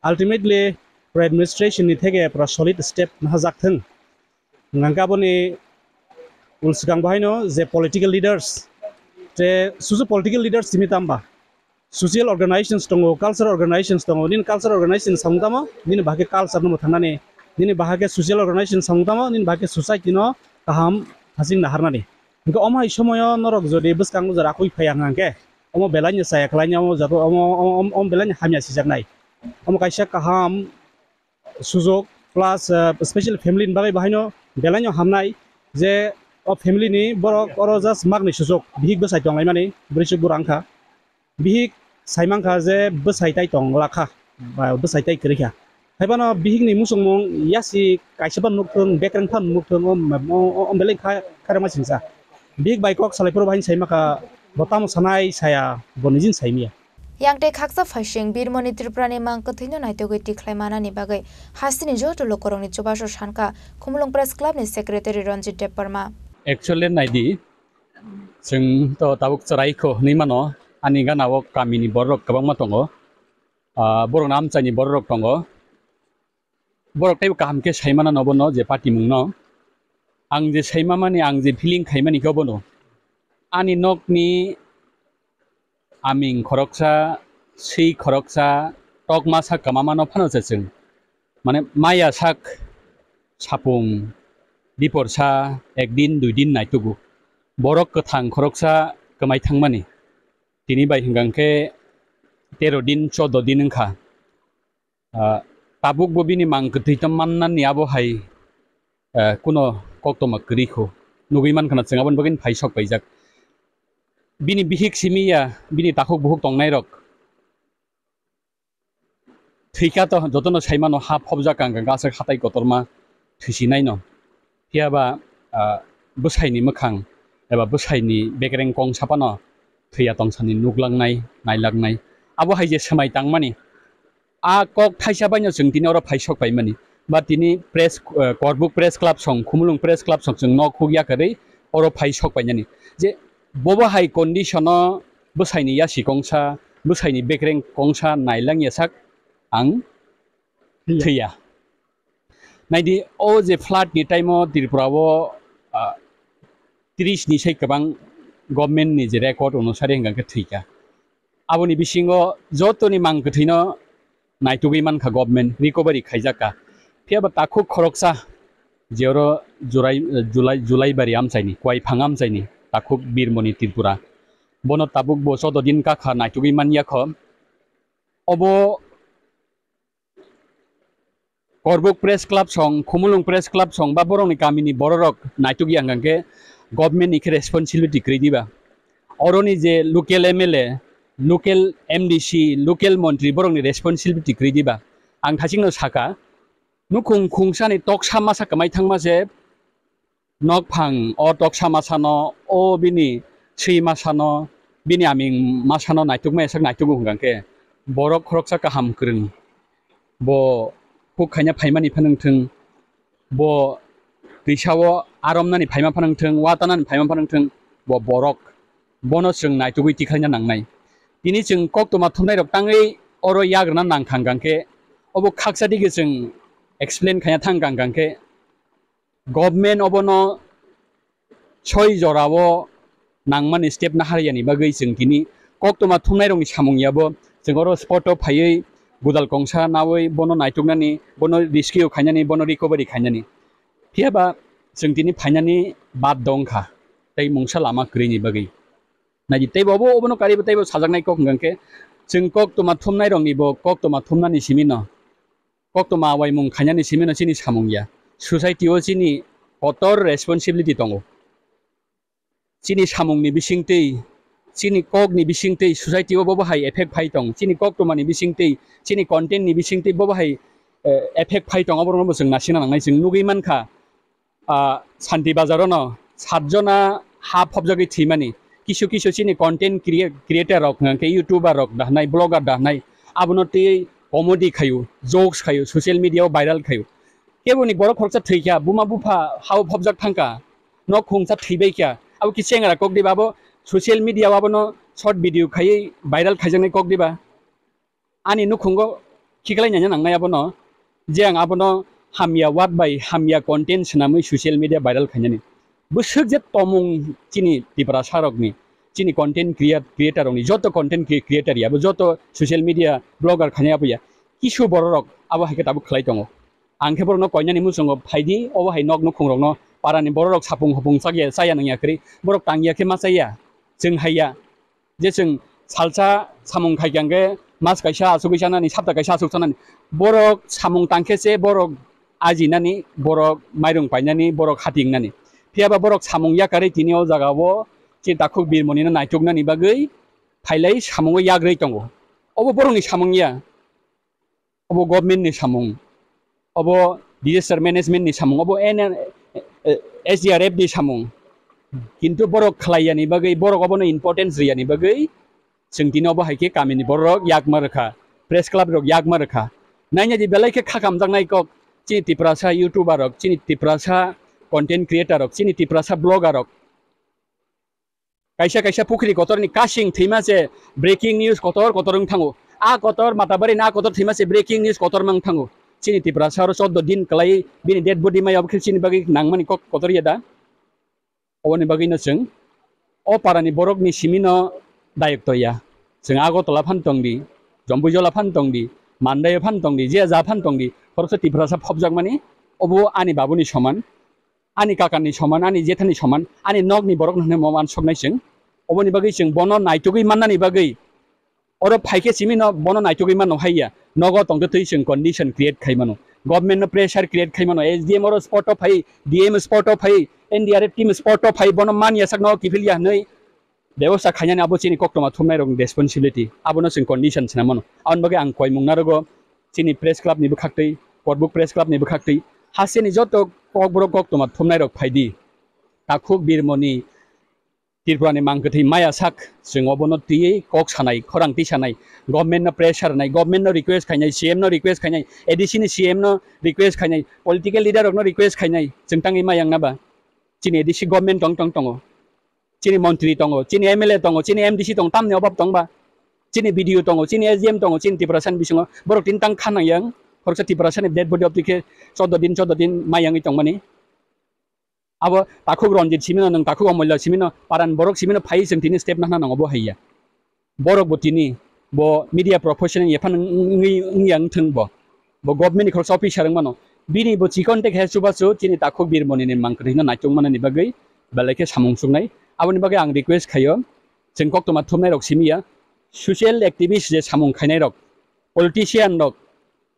ultimately pura administration ni theke pura solid step nahajak thung. Hingkhe aboni ulswkang bahaino je political leaders, te susu political leaders simi tamba social organizations tongo, cultural organizations tongo, nini cultural organization samung tamo, nini bahai khe culture no mwthangnani, nini bahai khe social organization samung tamo, nini bahai khe society no kaham hasing naharnani. Hingkhe omo hai somoyo norok jodi bwskango jora akwi phaiya hwnkhe, omo belai no chaya kwlaini, omo jato, omo, omo, omo, omo belai no hamya sijaknai. Omo kaisa kaham sujok plus, ah, special family ni bagwi bahaino belai no hamnai je o family ni borok oro just magni sujok bihik bwsai tonglaimani, bwrwi chuk bwrang kha. Bihik saimang kha je bwsai tai tong la kha, ba bwsai tai kwrwi kha. Haiphano bihik ni muchungmung yasi kaisa phano nuk thung, bekreng phano nuk thung, o, o, o, o belai kha, kharma singsa. Bihik bai kok salai phuru bahai saima kha, bo tamo sanai saya, bo nijin saimiya. Yang tei khaksa phaising Birmoni Tripurani mang kwthwino naitugwi tikhlai manani bagwi hasteni joto lukurokni chubachu sankha Khumulwng Press Clubni Secretary Ranjit Debbarma. Actually naidi, chwng to tabuk chwraikho hwnwi mano, ani gana o kamini bororok kwbangma tongo, ah, borokni amchaini bororok tongo. Borok teibo kaham khe saimana no bono je patimung no. Ang je saimamani, ang je feeling khaimani khe bono. Ani nokni aming khoroksa, swi khoroksa, tokma sak kwmamano phano se chwng. Mane maya sak sapung, diporsa, ekdin, duidin naitugo. Borok kwthang khoroksa kwmai thangmani. Tini bai hwnkha khe tero din, chodo din wngkha. Ah, tabuk bo bini mang kwthwi tong mannani abo hai, ah, kuno koktoma kwrwi kho. Nugwi mankha na chwng aboni bagwi phai sok paijak. Bini bihik simi ya, bini takhuk bukhuk tongnai rok. Thwikha to jotono saimano ha phobjak ang kha aswk hatai kotorma thwisi naino. Phiya ba, ah, bwsaini mwkhang eba bwsaini bekreng kong sapano thwiya tongsani nuklangnai, nailaknai. Abo hai je swmai tangmani, a kok thaisa baino chwng tini oro phai sok paimani. Ba tini press, eh, Korbuk Press Club song, Khumulwng Press Club song chwng nok huk yakarwi oro phai sok painani. Je bobo hai condition o bwsaini yasi kongsa, bwsaini bekreng kongsa nailangya sak ang thwiya. Thwiya. Naidi, o je flood ni time o Tripura o, ah, tris ni sai kwbang government ni je record onusari hwnkha khe thwikha. Aboni bisingo jotoni mang kwthwino naitugwi mankha government, recovery khaijakha. Phiya ba takhuk khoroksa je oro Jurai, Julai, Julaibari amchaini, Kuaiphang amchaini, takhuk Birmoni Tripura. Bono tabuk bo chodo din kakha naitugwi manyakho. Obo Korbuk Press Club song, Khumulwng Press Club song ba borokni kamini bororok naituk ya hwnkha khe government ni khe responsibility kwrwi diba? Oroni je local M L A, local M D C, local montri borokni responsibility kwrwi diba? Ang thasingno saka, nukhung khungsani toksa masa kwmai thangma se, nokphang o toksa masano, o bini swi masano, bini aming masano naitukmaya sak naitukgo hwnkha khe, borok khoroksa kaham kwrwng, bo huk khaina phaimani phano wngthwng, bo twisao aromnani phaima phano wngthwng, watanani phaima phano wngthwng, bo borok, bono chwng naitugwi tikhlaina nangnai. Tini chwng koktwma thumnairok tangwi oro yagrwna nang kha hwnkha khe, obo khaksa dige chwng explain khaina thang kha hwnkha khe, government obono soi jorao nangmani step naharya ni bagwi chwng tini koktwma thumnairokni samung yabo chwng oro spot o phaiwi godal kongsa nawi bono naituknani, bono rescue khainani, bono recovery khainani. Phiya ba chwng tini phainani bad dong kha, tei mungsa lama kwrwini bagwi. Naidi teibo obo, obono karibo teibo sajaknai kok hwnkha khe, chwng koktwma thumnairokni bo koktwma thumnani simi no, koktwma waimung khainani simi no chini samung ya. Society o chini kotor responsibility tongo. Chini samungni bisingtwi, chini kokni bisingtwi society o bobo hai effect phai tong. Chini koktwmani bisingtwi, chini content ni bisingtwi bobo hai, eh, effect phai tong. Oborokno bo chwng nasina nangnai, chwng nugwi mankha. Ah, Santi Bazar o no satjona ha phobjagwi thwimani. Kisu kisu chini content crea-, creator rok, hwnkha khe YouTuber rok da hwnai, blogger da hwnai, abono twi comedy khayu, jokes khayu, social media o viral khayu. Keboni borok khoroksa thwikha, buma bupha ha o phobjak thangkha, nok khungsa thwibaikha. Abo ki chengra kok diba, abo social media o abono short video khaiwi viral khaijaknai kok diba? Ani nukhungo khiklai nanya nangnai abono, je ang abono hamya word bai hamya content swnamwi social media viral khainani. Bwswk je tomung chini Tiprasa rokni, chini content crea-, creator rokni, joto content cre-, creator ya, bo joto social media blogger khainai abo ya, kisu bororok abo hai khe tabuk khlai tongo. Ang khe borokno koinani muchungo phaidi, obo hai nok nukhung rokno, parani bororok sapung hopung chakya, chaya nangya kwrwi, borok tangya khe ma chaya, chwng hai ya. Je chwng salsa samung khai khe mas kaisa asugwi chanani, sapta kaisa asuk chanani. Borok samung tang khe se borok ajinani, borok mairung painani, borok hatingnani. Phiya ba borok samung yakarwi tini o jaga o chini takhuk birmoni no naituknani bagwi phailai samungo yagrwi tongo. Obo borokni samung ya. Obo government ni samung, obo disaster management ni samung, obo N R, eh, S D R F ni samung. Kintu borok khlai yani bagwi, borok obono importance riyani bagwi, chwng tini obo hai khe kamini borok yakma rwkha, press club rok yakma rwkha. Naina di belai khe khakamjaknai kok, chini Tiprasa YouTuber rok, chini Tiprasa content creator rok, chini Tiprasa blogger rok. Kaisa kaisa pukhri kotorni kasing thwima se breaking news kotor kotor wng thango. A kotor Matabari na kotor thwima se breaking news kotor mang thango. Chini Tiprasa oro chordo din kwlai bini dead body maya, obo khe chini bagwi nangmani kok kotor ya da? Oboni bagwi no chwng o parani borokni simi no dayok to ya. Chwng Agartala phan tong di, Jompuijola phan tong di, Mandai phan tong di, je ja phan tong di, khoroksa Tiprasa phobjakmani obo ani babuni soman. Ani kakani soman, ani jethani soman, ani nokni borok no hwnwi mo uansuknai chwng. Oboni bagwi chwng bono naitugwi mannani bagwi oro phaikhe simi no bono naitugwi mano haiya. Nogo tongtwi twi chwng condition create khai mano. Government no pressure create khai mano. S D M oro spot o phai, D M spot o phai, N D R F team spot o phai, bono man ya sak nogo kiphil ya hwnwi bebosta khainani abo chini koktwma thumnairokni responsibility, abono chwng condition swnam mano. Aboni bagwi ang koimung narogo chini press club ni bwkhaktwi, Korbuk press club ni bwkhaktwi, hasteni joto kokborok koktwma thumnairok phaidi. Takhuk birmoni Tripura ni mangkwthwi maya sak, chwng obono twiwi kok sanai, khorang twi sanai, government no pressure nai, government no request khainai, C M no request khainai, A D C ni C M no request khainai, political leader rokno request khainai, chwng tangwi maya wngna ba? Chini A D C government tong tong tongo. Chini montri tongo, chini M L A tongo, chini M D C tongo, tamni obab tong ba? Chini B D O tongo, chini S D M tongo, chini Tiprasa ni bisingo borok tini tang kha nang yang, khoroksa Tiprasa ni dead body obtwi khe chordo din, chordo din mai yangwi tongmani. Abo takhuk Ranjit simi no, nwng takhuk Omolya simi no, paran borok simi no phai chwng tini step nahna nango bo hai ya. Borok bo tini bo media professional ephano wng-, wng-, wngya wngthwng bo. Bo government ni khoroksa officer wng mano. Bini bo chikon te khe chubachu chini takhuk birmoni ni mangkwthwi no naitung manani bagwi belai khe samung chuknai. Aboni bagwi ang request khaio, chwng koktwma thumnai rok simi ya, social activist je samung khainai rok, politician rok,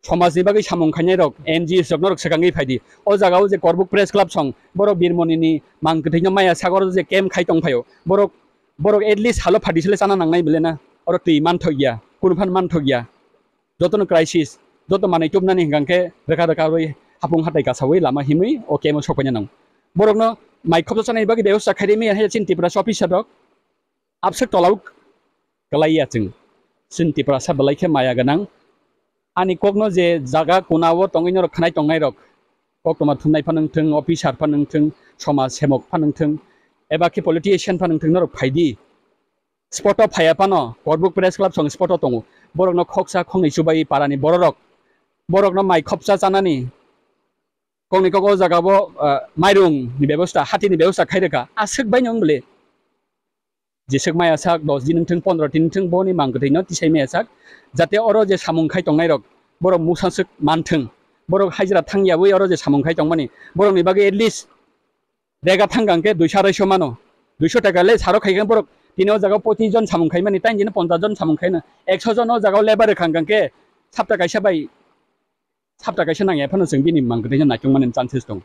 somajni bagwi samung khainai rok, N G Os rok norok swkangwi phaidi. O jaga o je Korbuk Press Club song, borok birmoni ni mangkwthwi no maya sagor je camp khai tong phaio. Borok, borok at least halo phatisle chana nangnai bile na. Oro twi manthok ya, kunu phan manthok ya. Jotono crisis, joto manwi tubnani hwnkha khe rwkha rwkha rwi hapung hatai kasawi lama himwi o camp o sok paina nango. Borokno mai khopsa chanani bagwi bebosta khairwi maya hai chini Tiprasa officer rok. Abswk tola o kwlai ya chwng. Chwng Tiprasa belai khe maya gwnang. Ani kokno je jaga kuna o tongwi norok khwnai tongnai rok, koktwma thumnai phano wngthwng, officer phano wngthwng, somaj semok phano wngthwng, eba khe politician phano wngthwng, norok phaidi. spot o phaiya phano, Korbuk Press Club song spot o tongo. Borokno khoksa khoknwi chubai parani bororok. Borokno mai khopsa chanani. Kokni kok o jaga bo, ah, mairung ni bebosta, hati ni bebosta khai rwkha. Aswk bai nw wng bwle. Jeswk maya sak, dos din wng thung, pondro din wng thung, boni mang kwthwi no tisai maya sak. Jate oro je samung khai tongnai rok, borok musaswk man thung. Borok hajra thang yaui oro je samung khai tongmani, borok ni bagwi at least rega thang kang khe duiso arai so mano. Duiso taka le saro khai khe borok tini o jaga o pochis jon samung khai mani, tei jini ponchas jon samung khai na. Ekso jon o jaga o labour rwkha kang khe sapta kaisa bai sapta kaisa nangya phano chwng bini mang kwthwino naitukmani chances tongo.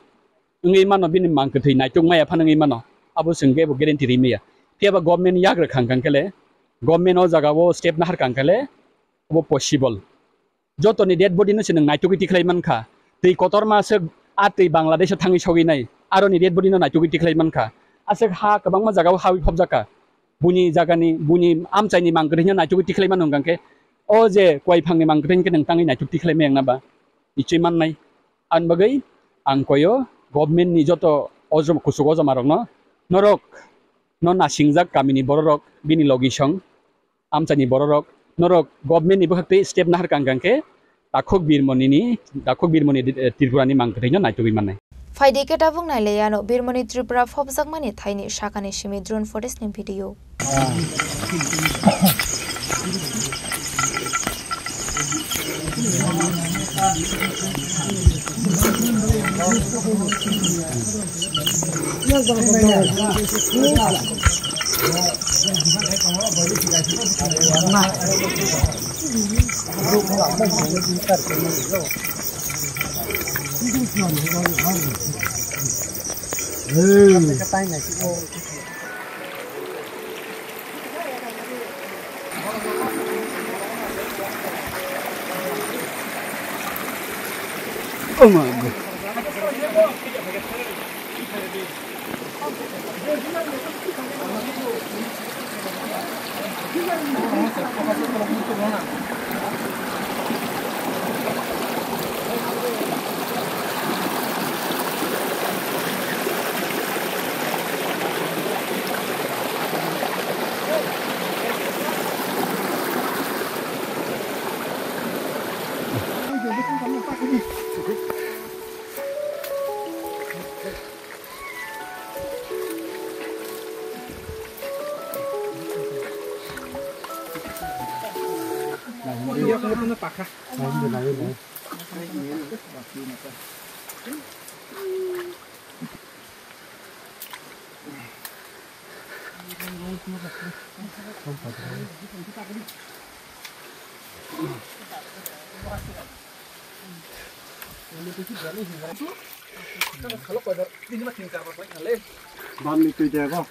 Wngwi mano bini mang kwthwi naituk maya phano wngwi mano. Abo chwng khe bo guarantee ri maya. Phiya ba government yak rwkha kang khe le, government o jaga o step nahar kang khe le, abo possible. Jotoni dead body no se nwng naitugwi tikhlai mankha. Twi kotorma se a twi Bangladesh o thangwi sogwi nai. Aroni dead body no naitugwi tikhlai mankha. Aswk ha kwbangma jaga o hawi phobjakha. Buini jagani, buini amchaini mang kwthwino naitugwi tikhlai mano hwnkha khe, o je kwai phangni mang kwthwino khe nwng tangwi naituk tikhlai ma yang na ba? Ichwi mannai. Ani bagwi ang koyo government ni joto ojom-, kuchuk ojoma rokno, norok no nasingjak kamini bororok bini logi song. Amchaini bororok, norok government ni bwkhak twi step nahar kang kang khe takhuk Birmoni ni, takhuk Birmoni, eh, Tripura ni mang kwthwino naitugwi mannai. Phaidi khe tabuk nailaiya no Birmoni Tripura phobjakmani thaini sakani simi drone footage ni video. Oh my God. Bamni twi de bo.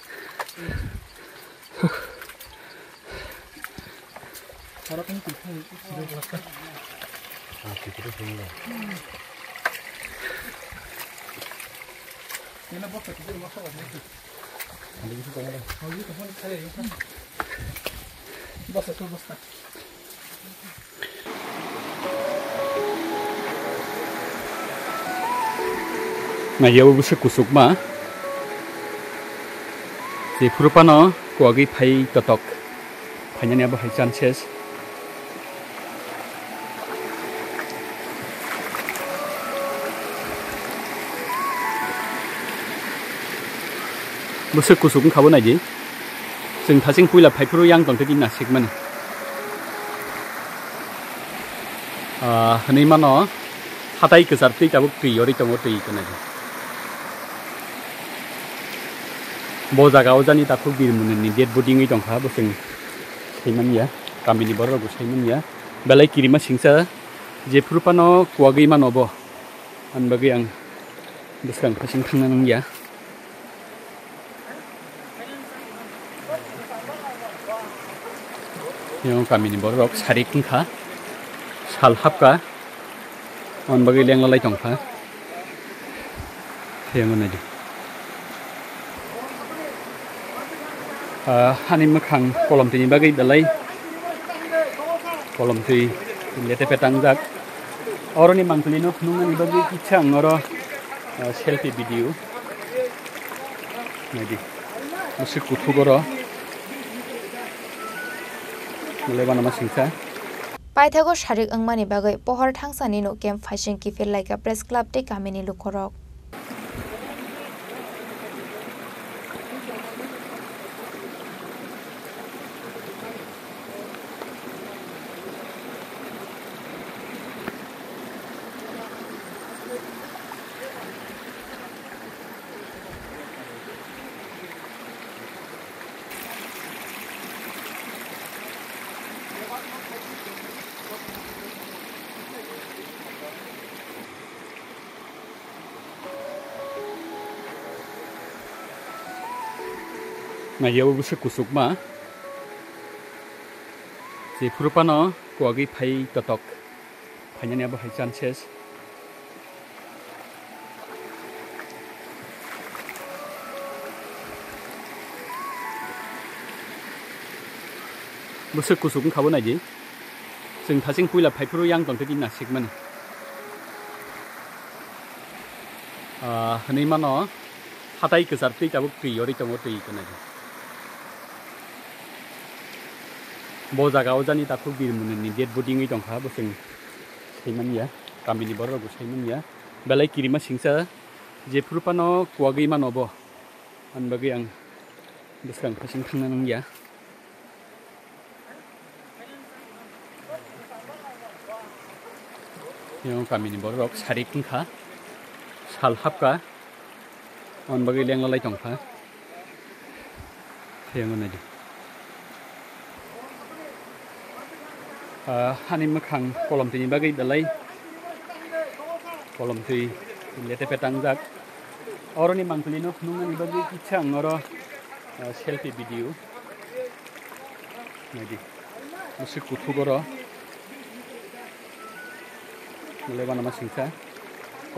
Naiya bo bwswk kuchukma. Jephuru phano kuwagwi phai totok. Phainani abo hai chances. Bwswk kuchuk wngkha bo naidi. Chwng thaching puila phaiphuru yang tongtwi di nasikmani. Ah, hwnwi mano, hatai kwchar twi tabuk twi yorwi tongo, twi kwnaidi. Bo jaga o jani takhuk Birmoni ni dead body wngwi tongkha, bo chwng saimanya, kamini borok rok bo saimanya. Belai kirima singsa, jephuru phano kuwagwi mano bo. Ani bagwi ang bwskang phasing thangna nangya. Yang kamini borok sarik wngkha, sal hapkha, ani bagwi lenglalai tongkha. Yang naidi. Ah, ani mwkhang kolom twi ni bagwi belai kolom twi lete petang jak. Oroni mangtwlwi no phunuknani bagwi kisa ang oro, ah, selfie video. Naidi. Bwswk kuthuk oro. Mole bana ma singsa. Paithago sarik wngmani bagwi pohor thangsani no camp phaising kiphil laika Press Club tei kamini lukorok. Naiyabo bwswk kuchukma. Jephuru phano kuwagwi phai totok. Phainani abo hai chances. Bwswk kuchuk wngkha bo naidi. Chwng thaching puila phaiphuru yang tongtwi tini nasikmani. Ah, hwnwi mano, hatai kwchar twi tabuk twi yorwi tongo, twi tongnaidi. Bo jaga o jani takhuk Birmuni ni dead body wngwi tongkha, bo chwng saimanya, kamini borok rok bo saimanya. Belai kirima singsa, jephuru phano kuwagwi mano bo. Ani bagwi ang bwskang phasing thangna nangya. Yang kamini borok sarik wngkha, sal hapkha, ani bagwi lenglalai tongkha. Yang naidi. Ah, hani mwkhang kolom tini bagwi belai kolom twi lete petangjak. Oroni mangpili no phunuknani bagwi kisa ang oro, ah, selfie video. Naidi. Bwswk kuthuk oro. Mole bana ma singsa.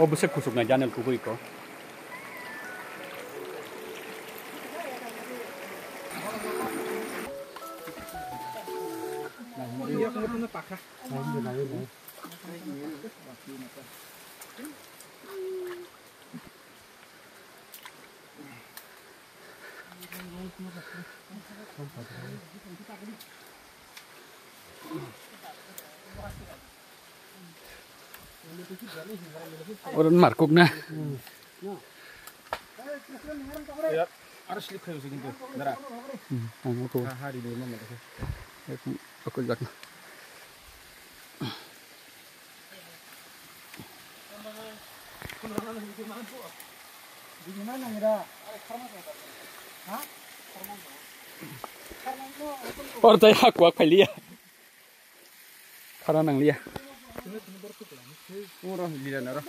O bwswk kuchuk nai janel kubui ko. Oro markuk na. Aro slip khai usi kintu, dara. Hmm, ang oko. Ha, ha, ri, ri, mama, dara. Aku jak. Or tai ha kuak phailiya. Khara nangliya. Oro lila naro.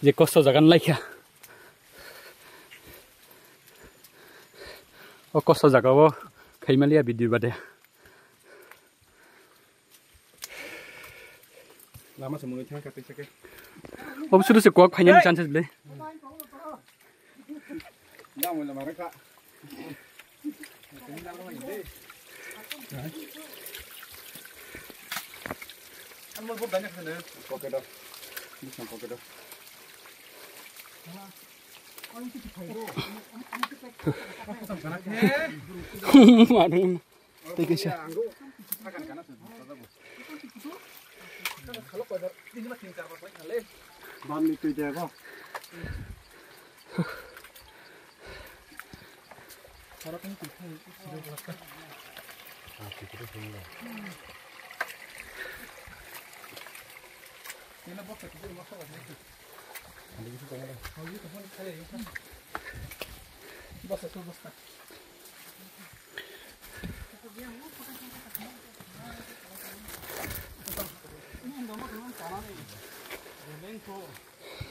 Je kosto jagan laikha. O kosto jaga o khaimaliya video bade. Lama se mwnwi thang kha tei sake. Obo sudu se kok phainani chance le. Ya mo lama reka. An mo bok danya khane. Pocket o. Bisang pocket o. Mano. Tei kaisa.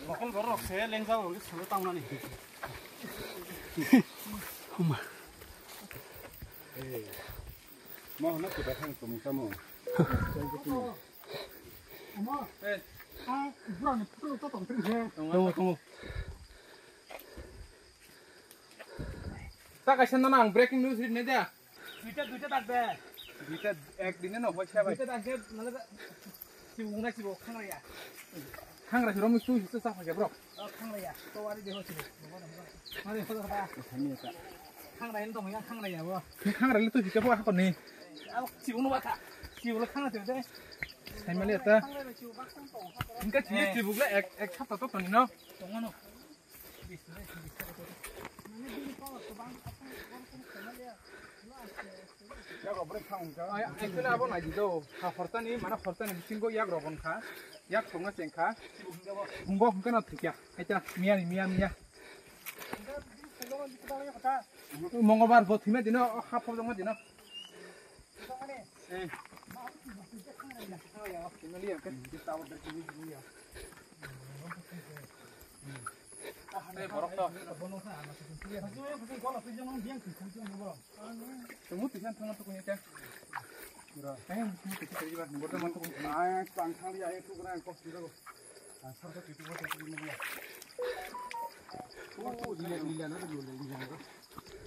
Local borok se lengjak rok salo tangnani. Huma. Mo hwnna kwtal thang tongmung tamo. Tongo, tongo. Ta kaisa nana ang breaking news read ne dia. Duita, duita tak de. Duita ek dine no hoy sabai. Duita tak de, nale da. Wngna sibo khangraya. Khangra si romwi twi hwnkhe chapha khe borok. O khangraya. To wari deho sibo. Wari hoda hoda. Khangraya ni tongya khangraya bo. Khangra le twi hwnkhe bo hakoni. Abo sibo no bakha. Sibo le khangra twi de. Saimali ata. Hwnkhe si sibuk le ek ek sapta to toni no. Tongano. Actually, abo naidi do, ha hortani, mana hortani bisingo yak rok wngkha, yak songna chengkha, bumbo hwnkhe no thwikya, haita miya ni miya miya. Mongolbar bo thwima dino, ha phobjongma dino.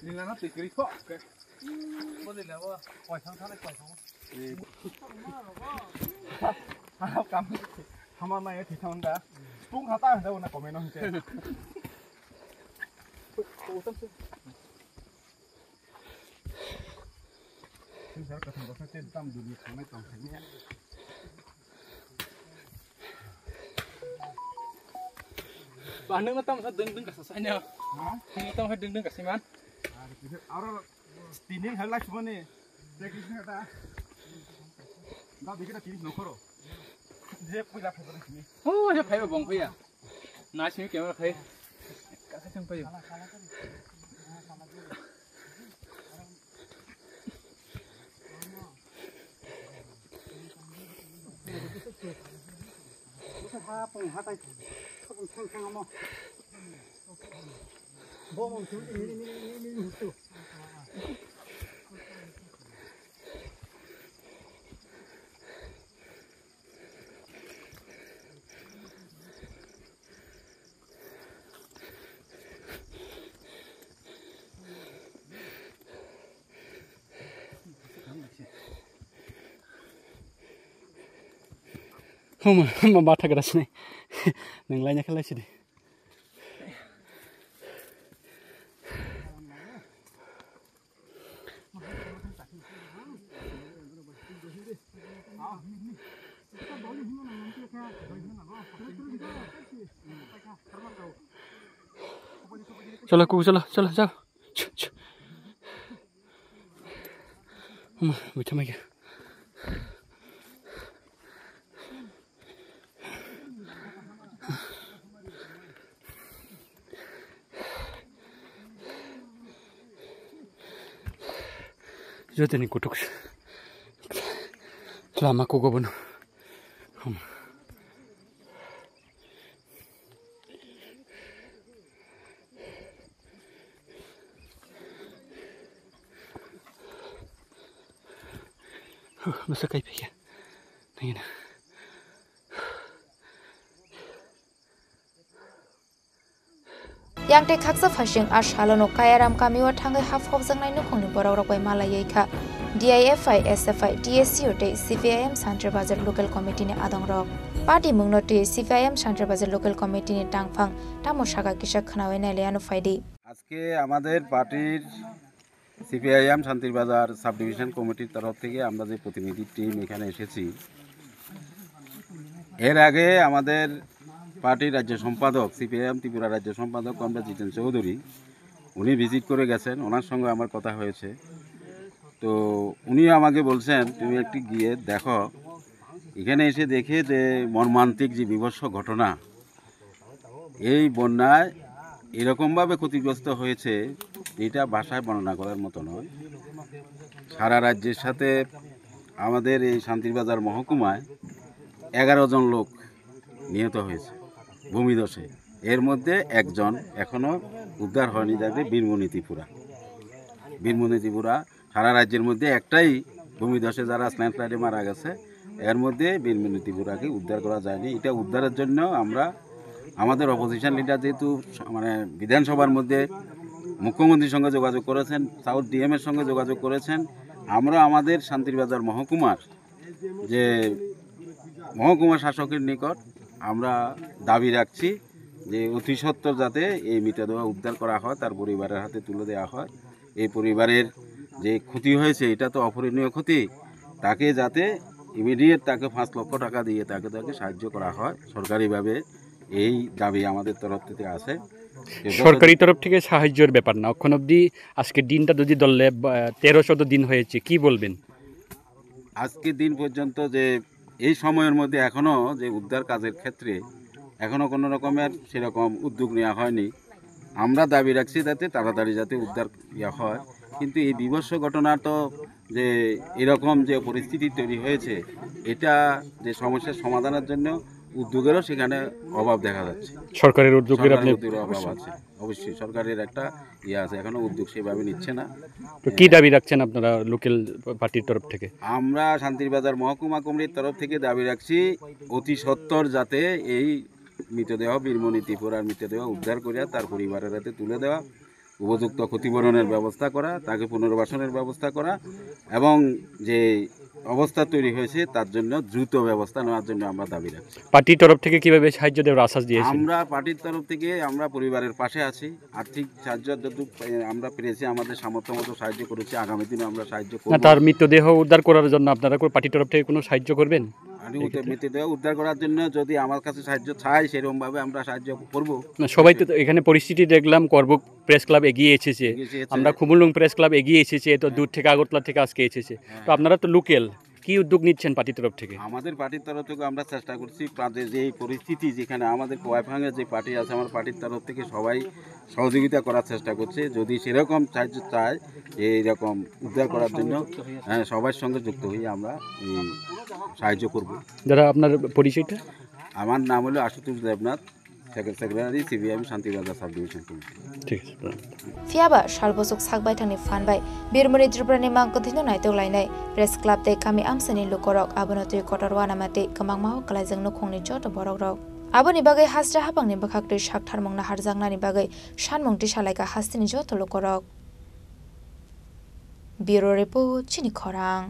Lila na tikiri kok. Bo lila bo. Koi thang thang koi thang. Kam. Hama na ya thithang da. Tung hata hada na komen hon te. Sir ka thang sa te tam duni khanai tong thang ya. Ba nung tam sa ding ding ka sa sa nya. Ha? Nung tam sa ding ding ka sa man. Aro tini hal last money. Practice na ta. Da dikhe ta tini nokoro. Je puila phai ba sini. Oh, je phai ba bong phai ya. Na sini camera phai. Ka sa thang phai. Huma, huma, batha gra sini. Nang laina khalai sidi. Chalo, kuku, chalo, chalo, chalo. Chu, chu. Huma, bucha mai kya. Jotoni kutuk lama kugo bono. Huh, masa kai pekya. Nangina. Yang tei khaksa phaising a salono Kayaram kamio thangwi ha phobjaknai nukhungni borokrok bai malaiwi kha D I F I, S F I, T S U tei C P I M Santri Bazar Local Committee ni adongrok. Party mungno twi C P I M Santri Bazar Local Committee ni tangphang tamo saka kisa khwnawi nailaiano phaidi. আজকে আমাদের পার্টির সিপিআইএম Santirbazar sub division কমিটির তরফ থেকে আমরা যে প্রতিনিধি টিম এখানে এসেছি, এর আগে আমাদের পার্টির রাজ্য সম্পাদক, সিপিআইএম ত্রিপুরা রাজ্য সম্পাদক কমরেড জিতেন চৌধুরী, উনি ভিজিট করে গেছেন, ওনার সঙ্গে আমার কথা হয়েছে। তো উনিও আমাকে বলছেন, "তুমি একটু গিয়ে দেখো।" এখানে এসে দেখে যে মর্মান্তিক যে বীভৎস ঘটনা, এই বন্যায় এরকমভাবে ক্ষতিগ্রস্ত হয়েছে, এটা ভাষায় বর্ণনা করার মতো নয়। সারা রাজ্যের সাথে আমাদের এই শান্তিরবাজার মহকুমায় এগারো জন লোক নিহত হয়েছে ভূমিধসে। এর মধ্যে একজন এখনো উদ্ধার হয়নি, যাকে বীরমণি ত্রিপুরা। বীরমণি ত্রিপুরা সারা রাজ্যের মধ্যে একটাই ভূমিধসে যারা ল্যান্ডস্লাইডে মারা গেছে, এর মধ্যে বীরমণি ত্রিপুরাকে উদ্ধার করা যায়নি। এটা উদ্ধারের জন্য আমরা আমাদের অপোজিশন লিডার যেহেতু স-, মানে বিধানসভার মধ্যে মুখ্যমন্ত্রীর সঙ্গে যোগাযোগ করেছেন, সাউথ ডিএম এর সঙ্গে যোগাযোগ করেছেন, আমরা আমাদের শান্তিরবাজার মহকুমার যে মহকুমা শাসকের নিকট আমরা দাবি রাখছি যে অতি সত্বর যাতে এই মৃতদেহ উদ্ধার করা হয়, তার পরিবারের হাতে তুলে দেওয়া হয়। এই পরিবারের যে ক্ষতি হয়েছে, এটা তো অপূরণীয় ক্ষতি, তাকে যাতে ইমিডিয়েট তাকে পাঁচ লক্ষ টাকা দিয়ে তাকে, তাকে সাহায্য করা হয় সরকারিভাবে, এই দাবি আমাদের তরফ থেকে আছে। সরকারি তরফ থেকে সাহায্যের ব্যাপার না, এখন অবধি আজকে দিনটা যদি ধরলে, বা, তেরো চোদ্দ দিন হয়েছে, কি বলবেন? আজকে দিন পর্যন্ত যে এই সময়ের মধ্যে এখনো যে উদ্ধার কাজের ক্ষেত্রে এখনো কোনো রকমের সেরকম উদ্যোগ নেওয়া হয়নি। আমরা দাবি রাখছি যাতে তাড়াতাড়ি যাতে উদ্ধার ইয়া হয়, কিন্তু এই বিভৎস ঘটনা তো যে এরকম যে পরিস্থিতি তৈরি হয়েছে, এটা যে সমস্যার সমাধানের জন্য উদ্যোগেরও সেখানে অভাব দেখা যাচ্ছে। সরকারের উদ্যোগের সরকারের আপনি উদ্যোগের অভাব আছে, অবশ্যই সরকারের একটা ইয়ে আছে, এখনো উদ্যোগ সেভাবে নিচ্ছে না। তো কি দাবি রাখছেন আপনারা লোকাল পার্টির তরফ থেকে? আমরা শান্তির বাজার মহকুমা কমিটির তরফ থেকে দাবি রাখছি অতি সত্বর যাতে এই মৃতদেহ, বীরমণি ত্রিপুরার মৃতদেহ উদ্ধার করে তার পরিবারের হাতে তুলে দেওয়া, উপযুক্ত ক্ষতিপূরণের ব্যবস্থা করা, তাকে পুনর্বাসনের ব্যবস্থা করা এবং যে অবস্থা তৈরি হয়েছে তার জন্য দ্রুত ব্যবস্থা নেওয়ার জন্য আমরা দাবি রাখছি। পার্টির তরফ থেকে কিভাবে সাহায্য দেওয়ার আশ্বাস দিয়েছেন? আমরা পার্টির তরফ থেকে আমরা পরিবারের পাশে আছি, আর্থিক সাহায্য যতটুকু, এ, আমরা পেরেছি আমাদের সামর্থ্য মতো সাহায্য করেছি, আগামী দিনে আমরা সাহায্য না, করব। তার মৃতদেহ উদ্ধার করার জন্য আপনারা কোনো পার্টির তরফ থেকে কোনো সাহায্য করবেন? আর মৃত-, মৃতদেহ উদ্ধার করার জন্য যদি আমার কাছে সাহায্য চায়, সেরকম ভাবে আমরা সাহায্য করব। না, সবাই তো এখানে পরিস্থিতি দেখলাম, করবুক প্রেস ক্লাব এগিয়ে এসেছে, এগিয়ে এসেছে। আমরা খুমুলুং প্রেস ক্লাব এগিয়ে এসেছে, এত দূর থেকে, আগরতলা থেকে আজকে এসেছে। তো আপনারা তো লোকাল, কি উদ্যোগ নিচ্ছেন পার্টির তরফ থেকে? আমাদের পার্টির তরফ থেকে আমরা চেষ্টা করছি, প্রান্তে যে এই পরিস্থিতি, যেখানে আমাদের কোয়াইফাঙ্গের যে পার্টি আছে, আমার পার্টির তরফ থেকে সবাই সহযোগিতা করার চেষ্টা করছে। যদি সেরকম সাহায্য চায়, এইরকম উদ্ধার করার জন্য, হ্যাঁ, সবার সঙ্গে যুক্ত হয়ে আমরা এই সাহায্য করব। দাদা, আপনার পরিচয়টা? আমার নাম হলো আশুতোষ দেবনাথ, সেক্রে-, secretary CPIM Shantibazar sub division committee. ঠিক আছে, ধন্যবাদ। Phiya ba sal bwswk sak baithangni phan bai Birmoni Tripurani mang kwthwino naitok lainai Press Club tei kami amchaini lukorok, abono twi kotor uanama tei kwmangma o kwlaijak nukhungni joto borokrok. Aboni bagwi hasra haphangni bwkhaktwi sak tharmung naharjaknani bagwi sanmung tisalaikha hasteni joto lukorok. Bureau Report, Chini Khorang.